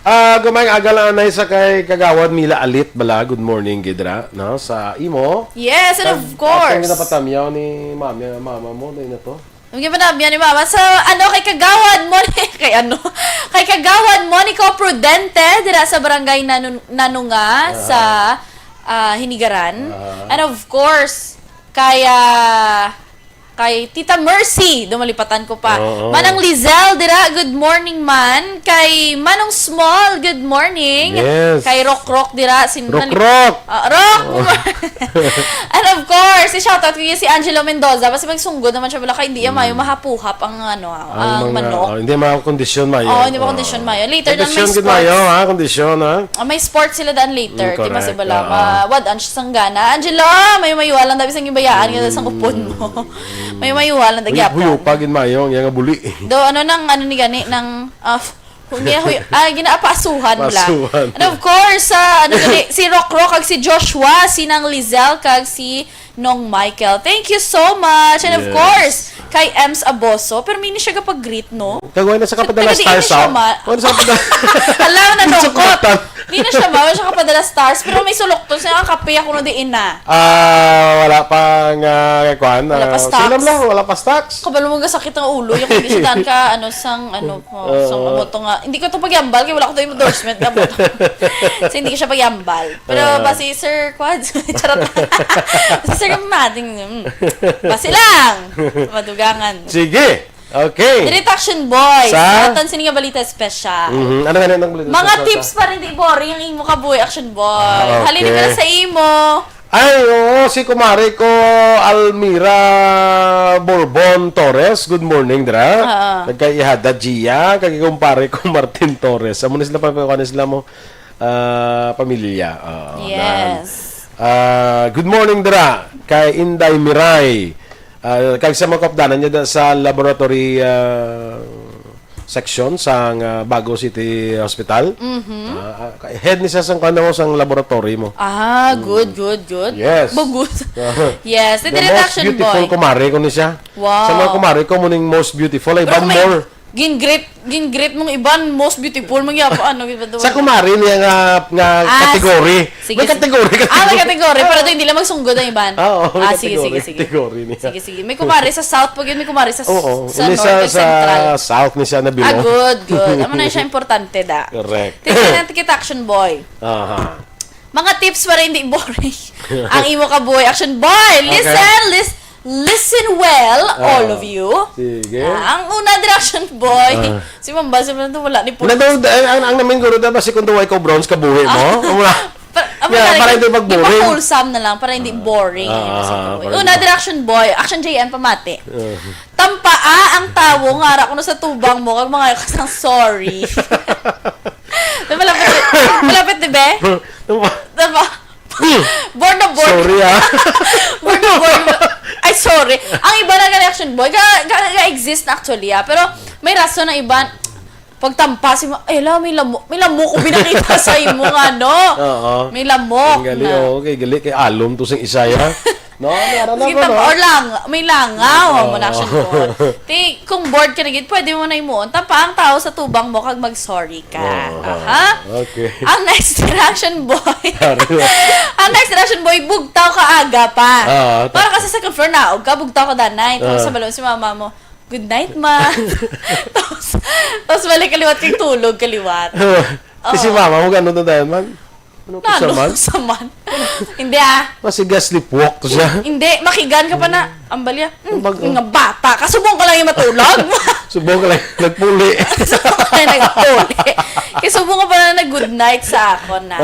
Ah, gamay nga aga lang anay sa kay Kagawad Mila Alit bala. Good morning, Gidra, no? Sa imo. Yes, and of Kag-, course. Atong ginapatamyaw ni mami, mama mo, na ina to. Ang ginapatamyaw ni mama. Sa, ano, kay Kagawad mo, kay ano? Kay Kagawad Monico Prudente, dira sa barangay Nanu-, Nanunga, Aha. sa, ah, Hinigaran. Aha. And of course, kay, ah, kay Tita Mercy, dumalipatan ko pa. Oo. Manang Lizelle, dira, good morning, man. Kay Manong Small, good morning. Yes. Kay Rock Rock, dira, si Rock Rock! Ah, Rock! Oo. And of course, i-shoutout ko yung si Angelo Mendoza. Basta magsunggod naman siya, wala kay hindi yan Mm. mayo mahapuhap ang, ano, Ang ang mga, manok. oh, hindi mga kondisyon mayo. Oo, hindi mga Oh. kondisyon mayo. Later na may Kondisyon gid sports. mayo, ha? Kondisyon, ha? Ah, may sports sila daan later. Mm, Di mas correct. ibala, Oo. ma-, wad ang sanggana. Angelo, may mayuha lang dabi sang gibayaan nga sang upod mo. Mm. May mayuha lang Huyo-, dagyapan. huyo pa gid mayo, ang iya nga buli. Do, ano nang, ano ni gani, nang, ah, f-, hunya, huyo, ah, ginaapasuhan mo lang. Pasuhan. And of course, ah, ano gani, si Rock Rock kag si Joshua, si Nang Lizelle kag si Nong Michael. Thank you so much. And of Yes. course, kay Ems Aboso. Pero mini siya kapag-greet, no? Kag wala na sa kapadala Pero di stars, na siya ah. ma- Wala sa kapadala Hala, Di sa nanungkot. kapadala. Di na siya ma-, wala siya kapadala stars. Pero may sulok to. Siya, "Kape ako na diin na." Ah, wala pa nga, kuan, Wala pa ah, stocks. Sila lang, wala pa stocks. Kabalo mo, gasakit ang ulo. Yung hindi siya daan ka, ano, sang, ano, oh, Oo. sang amo to nga. Hindi ko to pagyambal, kaya wala ko to endorsement na mo. So, hindi ko siya pagyambal. Pero Ah. ba si Sir Quads? Charot. Si Sir Mading, mm. Basi lang. Madugangan. Sige. Okay. Diri ta, Action Boy. Sa? Sa aton sini nga balita special. Mhm. Ano nga nang balita Mga special tips sa? Para hindi boring ang imo kabuhi, Action Boy. Ah, Halin okay. Ka sa imo. Ay, oo, si kumare ko, Almira Bourbon Torres. Good morning, dira. Ah. Nagkaihada, Gia, kag kumpare ko, Martin Torres. Amo na sila pa, pa, sila mo. Ah, pamilya. Oo, Yes. nan. Ah, good morning, dira. Kay Inday Miray. Ah, kag sa mga kaupdanan niya da sa laboratory, ah, section sa, ah, Bago City Hospital. Mhm. Ah, ah, head ni siya sang, ano, sang laboratory mo. Ah, Mm. good, good, good. Yes. Bagus. Yes, The the most reduction beautiful boy. Kumare ko ni siya. Wow. Sa mga kumare ko, muning most beautiful, ay Pero iban kung may more. Gin-greet, gin-greet mong iban, most beautiful, mangyapa, ano, gid ba doon? Sa kumari niya nga, nga Ah, category. Sige, May sige. category, Ah, may category. Category, para doon hindi lang magsunggod ang iban. Ah, oo, may Ah, sige, category, sige, sige. Category niya. Sige, sige. May kumari sa South, pag yun, may kumari sa, Oo, sa hindi North sa, and sa Central. South ni siya na Ah, bilog. Good, good. Amo na siya importante, da. Correct. Tingnan natin kita, Action Boy. Aha. Mga tips para hindi boring ang imo kabuhi, Action Boy. Okay. Listen, lis-, listen well, Ah. all of you. Sige. Ah, ang una, dira, Action Boy. Ah. Si Mamba, si Mamba, wala ni Wala daw, ang, ang, ang namin guro daw, basi kung duway ko bronze kabuhi mo. Ah. Wala. Pa-, amo Yeah, na para lang, hindi magboring. Ipa-wholesome na lang, para hindi Ah. boring. Ah, Kasi ah, boring. Para Una, hindi dira, Action Boy. Action J M, pamati. Ah. Tampaa ang tawo nga ara kuno sa tubang mo, kag mga ka sang sorry. May malapit, malapit, di ba? Tama. Tama. Bored na bored. Sorry, ah. Bored na bored. Ay, sorry. Ang iba na nga reaction, boy, ga, ga, ga-exist na actually, ah. Pero may rason ang iba. Pagtampa, si ma-, ay, la, may lamok, may lamok ko pinakita sa imo nga, no? Oo. May lamok Ang gali, na. Oo, kay gali, kay alom to sing Isaya. No, may ano na Sige, ko, tam-, no? Or lang, may langaw, Oo. Mo na siya ko. Ti, kung bored ka na gid, pwede mo na imuon. Tampa ang tao sa tubang mo kag mag-sorry ka. Oo. Aha. Okay. Ang next reaction, boy. Sorry. Ang next reaction, boy, bugtaw ka aga pa. Oo, Para ta- kasi sa second floor, naog ka, bugtaw ka danay. Tapos Oo. sa balon si mama mo, "Good night, ma." Tapos, tapos balik kaliwat kay tulog, kaliwat. Oo. Si Oo. mama mo, ganun na dahil man. Ano ko Nano sa man? sa man? Hindi, ah. Masigas lipwak to siya. Hindi, makigan ka pa na. Ang balya, "Hmm, Ang bag-, mga bata ka. Subong ka lang yung matulog." Subong ka lang nagpuli. Subong ka lang nagpuli. Kaya subong ka pa na nag-good night sa ako na.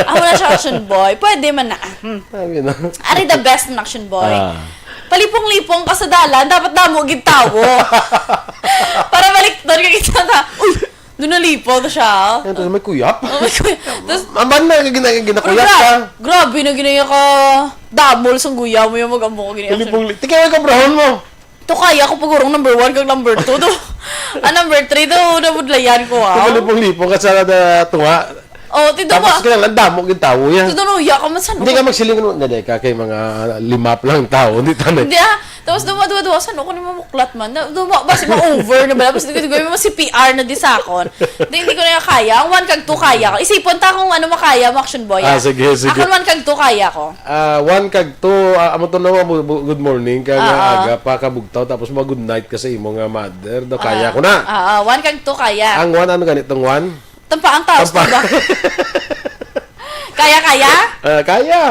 Ako na siya, action boy. Pwede man na. Hmm. Sabi na. Ari the best na action boy. Ah. Palipong-lipong ka sa dalan, dapat damo gid tawo. Para balik doon ka kita ka, "Uy, doon nalipaw na siya." Yan, tapos may kuyap. Oh, may kuyap. Tapos, Ang ban na, gina-, ginakuyap pero ka. gra-, grabe na ginaya ka. Damol sang guya mo yung mag-ambo ko ginaya. Palipong-li-, tika, may kabrahon mo. To kaya ko pagurong number one kag number two to. Ah, number three to, nabudlayan ko, ah. Palipong-lipong ka sa na tunga. Oh, ti duma. Tapos kaya nga, damo gid tawo yan. Ti duma, ya ka man sa Hindi ka magsiling, no, hindi ka kay mga lima pa lang tawo, hindi tanay. Hindi, ah. Tapos duma, duma, duma, sa ko ni mamuklat man. Na- Duma, basi ma-over na ba? Tapos dugay-dugay, ma-C P R na di sa akon. Hindi, hindi ko na kaya. Ang one kag two kaya ko. Isipon ta kung ano makaya mo, Action Boy, Ah, ah. sige, sige. Akon one kag two kaya ko. Ah, one kag two, ah, amo to na, bu- bu- good morning ka nga Oo. aga pa, kabugtaw, tapos mag-good night ka sa imo nga mother. Do, kaya Ah, ko na. ah, ah, one kag two kaya. Ang one, ano ganitong one? Tampa ang taos Tampa. ko ba? Kaya, kaya? Ah, kaya.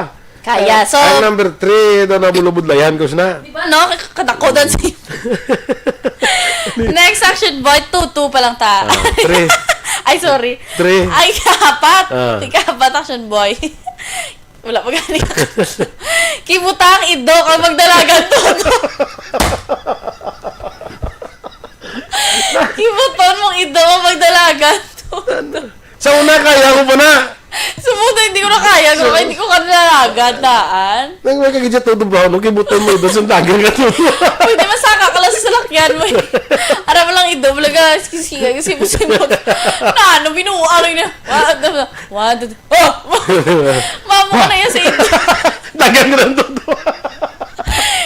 Kaya. Ah, So, ang number three, do na bulubudlayan ko siya. Di ba, no? Kadakodan si Next, Action Boy, two two pa lang ta. Ah, three. Ay, sorry. Three. Ay, apat. Ah. Ika-apat, Action Boy. Wala pa gani. Kibutang ido ka magdalagan todo. Kibuton mong ido ka magdalagan todo. Sa una, kaya ko pa na. Sa una, hindi ko na kaya. Kung hindi ko ka nalagan, daan. Nang may kagidya todo brown, no? Kibuton mo ido, sundagan ka todo. Pwede masaka ka lang sa salakyan mo, eh. Ara mo lang ido, talaga, sige, sige, sige, sige. Na, ano, binuang niya. Wa- One, two, three. Oh! Mamo ka na yan sa ito. Dagan na lang to.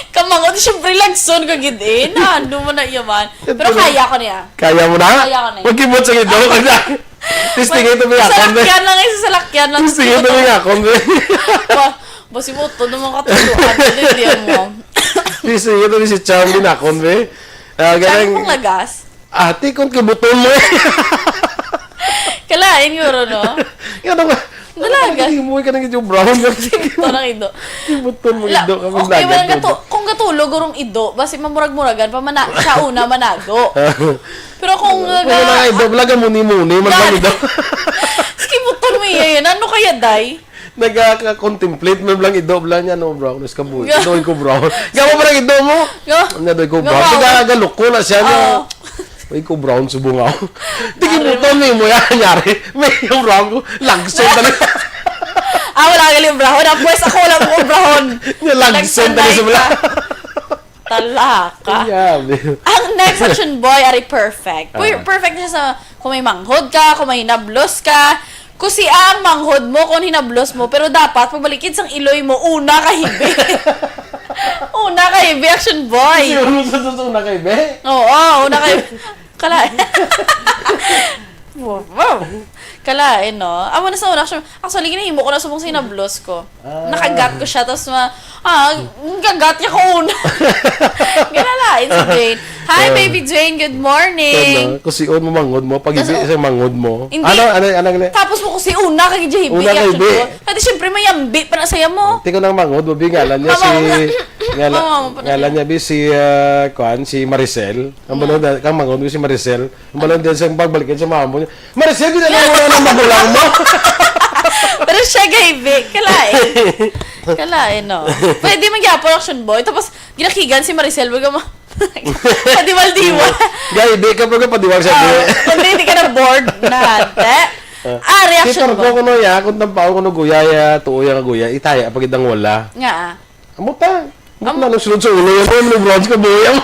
Kamangot, siyempre, lagson ka gid eh. Na, ano mo na yaman. Pero kaya ko niya. Kaya mo na? Kaya ko na. Magkibot sa ido. Testing ito, may akon, be. Salakyan lang, eh, sa salakyan lang. Testing ito, may akon, be. Ba, basi mo, ito naman katuluan. Hindi, hindi mo. Testing ito, may si Charm, may akon, be. Ah, Charm galing. Pang lagas. Ate, kung kibuton mo. Kalain, guro, no? Yan ang, Dalaga. Ano ka naging mo ka naging brown? Ito lang ito. Kibuton mo La- ido ka, okay, maglagan walang ko. Katu- kung katulog, gurong ido, basi mamurag-muragan pa, mana- siya una, manago. Pero kung Kung na- na ido, laga muni-muni, man lang ido. Kibuton mo iya yan. Ano kaya, day? Nagaka-contemplate man lang ido, bla niya, no, brown, is kabuhi. Ga- Ido ko brown. Gamo pa lang ido mo? Ga- Nga do ko Ga- brown. Wow. Nagagaloko na siya, no? Oo. Uy, ko brown subong ako. Di Ari kibuton ni mo yan, yari. May yung brown ko. Lagson talaga. Ah, wala ka yung brown. Ah, pues ako lang ko brown. Niya lagson Nagsanay talaga sa wala. ka. Talaka. Grabe. Ang next, Action Boy, ari perfect. Pu- Ah. Perfect siya sa kung may manghod ka, kung may hinablos ka. Kusi ang manghod mo kung hinablos mo, pero dapat pagbalikid sang iloy mo, una ka hibi. Una ka hibi, Action Boy. Siguro sa susunod na kay Be. Oo, una ka hibi. Kalain. Wow, wow. Kalain, no? Amo na sa una, actually, actually, ginahimo ko na subong sinablos ko. Ah. Nakagat ko siya, tapos ma-, ah, nakagat niya ko una. Ginalain si Jane. Hi, Ah. Baby Jane. Good morning. Ano? Kusion mo manghod mo, pag Tapos, hindi isang manghod mo. Hindi. Ano, ano, ano, ano? Tapos mo kasi una kay J B, Una kay actually, B. Pati syempre, may ambi pa na saya mo. Tiko ng manghod mo, bi, ngalan niya Mama, si, mama. ngala-, Mama, mama, ngalan niya, bi, si, ah, kuan, si Maricel. Ang Yeah. balon na, kang manghod mo si Maricel. Ang balon din sa pagbalik sa mama mo. Maricel, di na lang wala ng magulang mo. Pero siya, gay, bi. Kalain. Kalain, no? Pwede man gyapon, Action Boy. Tapos, ginakigan si Maricel. Baga mo, padiwal-diwal. Gay, di ka pa padiwal sa Ah, di. Kundi hindi ka na bored na, ante. Ah. Ah, reaction Kita mo. ko kuno ya, kung tampaon ko no guya ya, tuo ya nga guya, itaya pag idang wala. Nga, ah. Amo ta. Amo. Amo na, sulod sa ulo yan, yung bronze ka, buhay mo.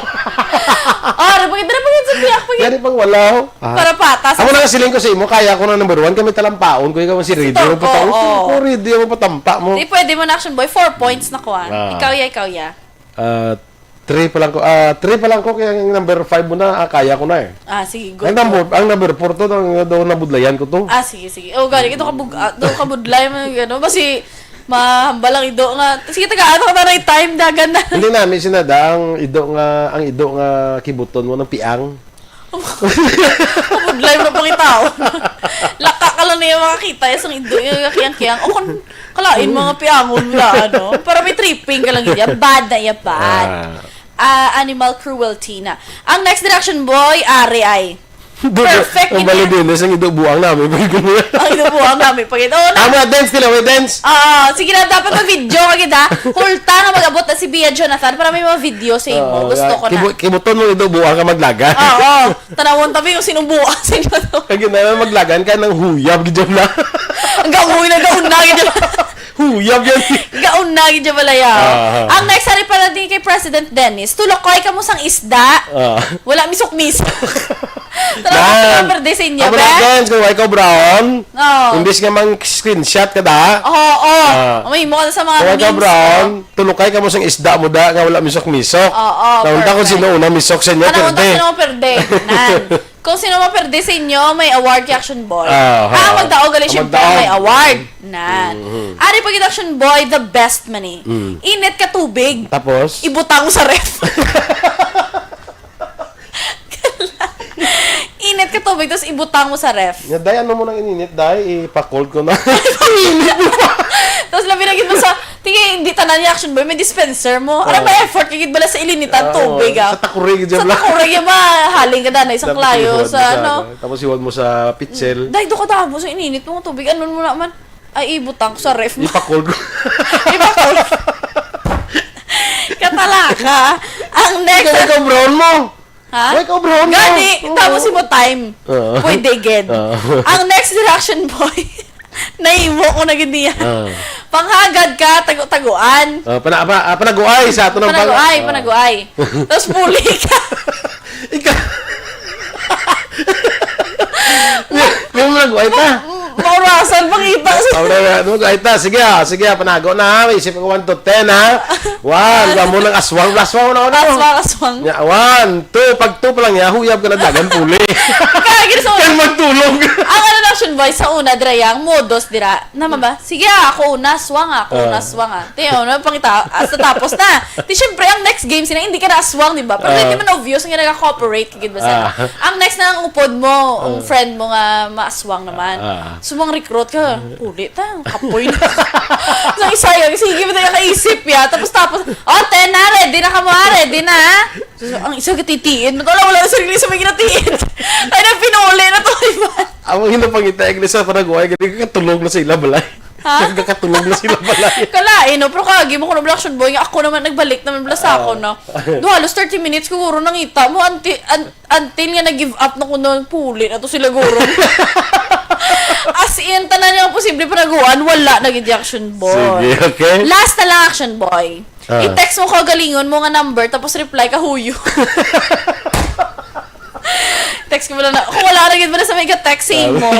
Ah, repagit, repagit sa biyak, pagit. Yari pang wala, oh. Ah. Para patas. Amo na nga siling ko sa imo, kaya ko na number one, kami talampaon ko, ikaw ang si Ready, Ito, ang pataon. Oo. Ko, Ready, ang patampa mo. Di pwede mo na, Action Boy, four points na kuha. Ah. Ikaw ya, ikaw ya. Ah, three pa lang ko. Ah, three pa lang ko, kaya ang number five mo na, ah, kaya ko na eh. Ah, sige, go, Ang number, go. ang number four to, ang daw nabudlayan ko to. Ah, sige, sige. Oh, gani, ito kabug-, ah, ito kabudlay mo, ano, basi, mahambal ang ido nga. Sige, taga, ano ka na time, dagan na. Hindi namin sinada ang ido nga, ang ido nga kibuton mo ng piang. Kabudlay mo na pangitaon. Laka ka lang niya makakita, isang ido yung kiyang-kiyang. O kung kalain mga piangon na, ano, para may tripping ka lang, iya. Bad na iya, bad. Ah. Ah, animal cruelty na. Ang next direction, boy, ari ay. Perfect, Ang hindi. Bali din, isang ido buang namin. Ang ido buang namin. Pag ito, na. Ah, mga dance nila, may dance. Ah, sige na, dapat mag-video ka kita. Hulta nga mag-abot na si Bia Jonathan para may mga video sa imo. Oo, Gusto nga. ko na. Kibu-, kibuton mo ido buang ka maglaga. Oo. Tanawon tabi yung sinubuan sa inyo to. Kag yun na, maglagan ka ng huyab, gid na. Ang gamoy na gaon na, gid na. Huyab yan. Gaon na, gid na pala, ya. Ah. Ang next, hari pa na din kay President Dennis. Tulakoy ka mo sang isda. Ah. Wala misok-misok. Talaga, Nan, perde sa inyo, amo be? Na, guys, kung wala ka brown, Oh. Imbis nga mang screenshot ka da, Oo, oo. Ah. May mo sa mga Kung wala ka memes, brown, oh. Tulukay ka mo sang isda mo da, nga wala misok-misok. Oo, Naunta kung perfect. Sino una misok sa inyo, Ano, perde. Unta sino perde? Nan. Kung sino maperde sa inyo, may award kay Action Boy. Ah, Ah, oo. Magdaog gali, Ang siyempre, magdaog. May award. Nan. Mhm. Ari pa gid, Action Boy, the best man eh. Mm. Init ka tubig. Tapos? Ibutang sa ref. Init ka tubig, tapos ibutang mo sa ref. Nga, day, ano mo nang ininit, day? Ipa-cold ko na. Init mo pa. Tapos labi na gid mo sa, tingin, hindi tanan yung Action Boy, may dispenser mo. Ano Oo. Ba effort, kagid bala sa ilinitan Oo, tubig, ah? Sa takuri, gid Sa yan, bala. Takuri, yan ba? Haling ka na, isang Tapos klayo, iwan sa mo sa ano? Ano, tapos iwan mo sa pitsel. Day, doon ka damo sa ininit mo tubig. Ano mo naman? Ay, ibutang ko sa ref mo. Ipa-cold ko. Ipa-cold. Katalaka. Ang next Ikaw, ikaw, brown mo. Ha? Why ka brown mo? Gani, Oo. Tapos mo time. Oo. Pwede gid. Oo. Ang next reaction, boy. Nahimo ko na gid niya. Oo. Panghagad ka, tago-taguan. Ah, pana-, pa-, ah, panaguay sa ato ng pang- Panaguay, Oo. Panaguay. Tapos puli ka. Ikaw. May, may mga guay ta. Maurasan, pakita sa Aura na, ano, guay ta. Sige, ah, sige, ah, panago na, ha. Isip ko one to ten, ha. One, One. Gamo ng aswang. Aswang, ano, ano? Aswang, aswang. Ya, one, two, pag two pa lang, ya, huyab ka na dagan, puli. Kaya, gid sa Kaya magtulog. Ang ano na, Shun Boy, sa una, dira, yang modos, dira. Nama ba? Sige, ah, ako una, swang, ah, ako Ah. Una, swang, ah. Tiyo, no, pangita, hasta tapos na. Di, syempre, ang next game, sina, hindi ka na aswang, di ba? Pero Ah. Hindi man obvious nga nag-cooperate, gid ba, sa Ah. Ang next na ang upod mo, ang Ah. Friend mo nga maaswang naman. Ah. So, mang recruit ka, puli ta, kapoy na. So, isa yan, sige, hindi ka kaisip, ya. Tapos, tapos, "Oh, ten na, ready na ka mo, ah, ready na, ha?" So, so, ang isa, gatitiin. Wala, wala, sarili sa may ginatiin. Ay, na, pinuli na to, di ba? Ang mga hinapangita, ang isa, parang, "Uy, gani, kakatulog na sa ila balay." Ha? Kakatulog na sila balay. Kalain, no? Pero kagi mo kuno, Black Shot Boy, nga ako naman, nagbalik naman pala sa Ah. Ako, no? Do, halos thirty minutes ko, guro, nangita mo, until, un-, until nga nag-give up na ko, no, puli na to sila, guro. As in, tanan niya ang posible panaguan, wala na gid yung Action Boy. Sige, okay. Last na lang, Action Boy. Ah. I-text mo kaugalingon mo nga number, tapos reply ka, "Huyo." Text ko mo lang na, kung wala na gid mo na sa may ka-text sa imo.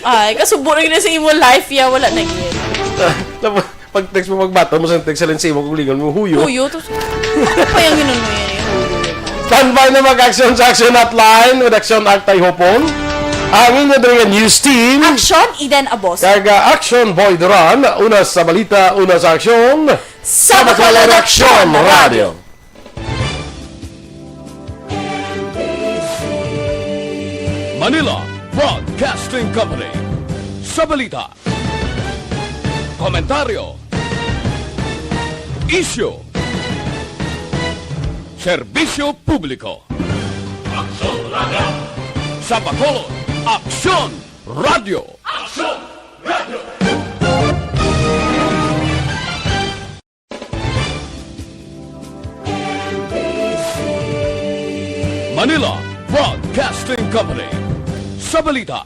Ah. Ay, kasubo na gid na sa imo life, ya, wala na gid. Ah, tapos, pag text mo, pagbato mo sa text, sa linsi mo, kaugalingon mo, "Huyo." Huyo, tapos, ano pa yung yun, ano yun, yung huyo yun? Standby na mag-action sa Action Hotline with Action Act Tay Hopon. Ang inyo diri nga news team. Action, Eden Abos. Kag Action Boy Duran, una sa balita, una sa aksyon. Sa Bacolod Action Radio. Manila Broadcasting Company. Sa balita, komentaryo, isyu, serbisyo publiko. Aksyon Radio. Sa Bacolod, Aksyon Radio. Aksyon Radio. Manila Broadcasting Company. Sa balita,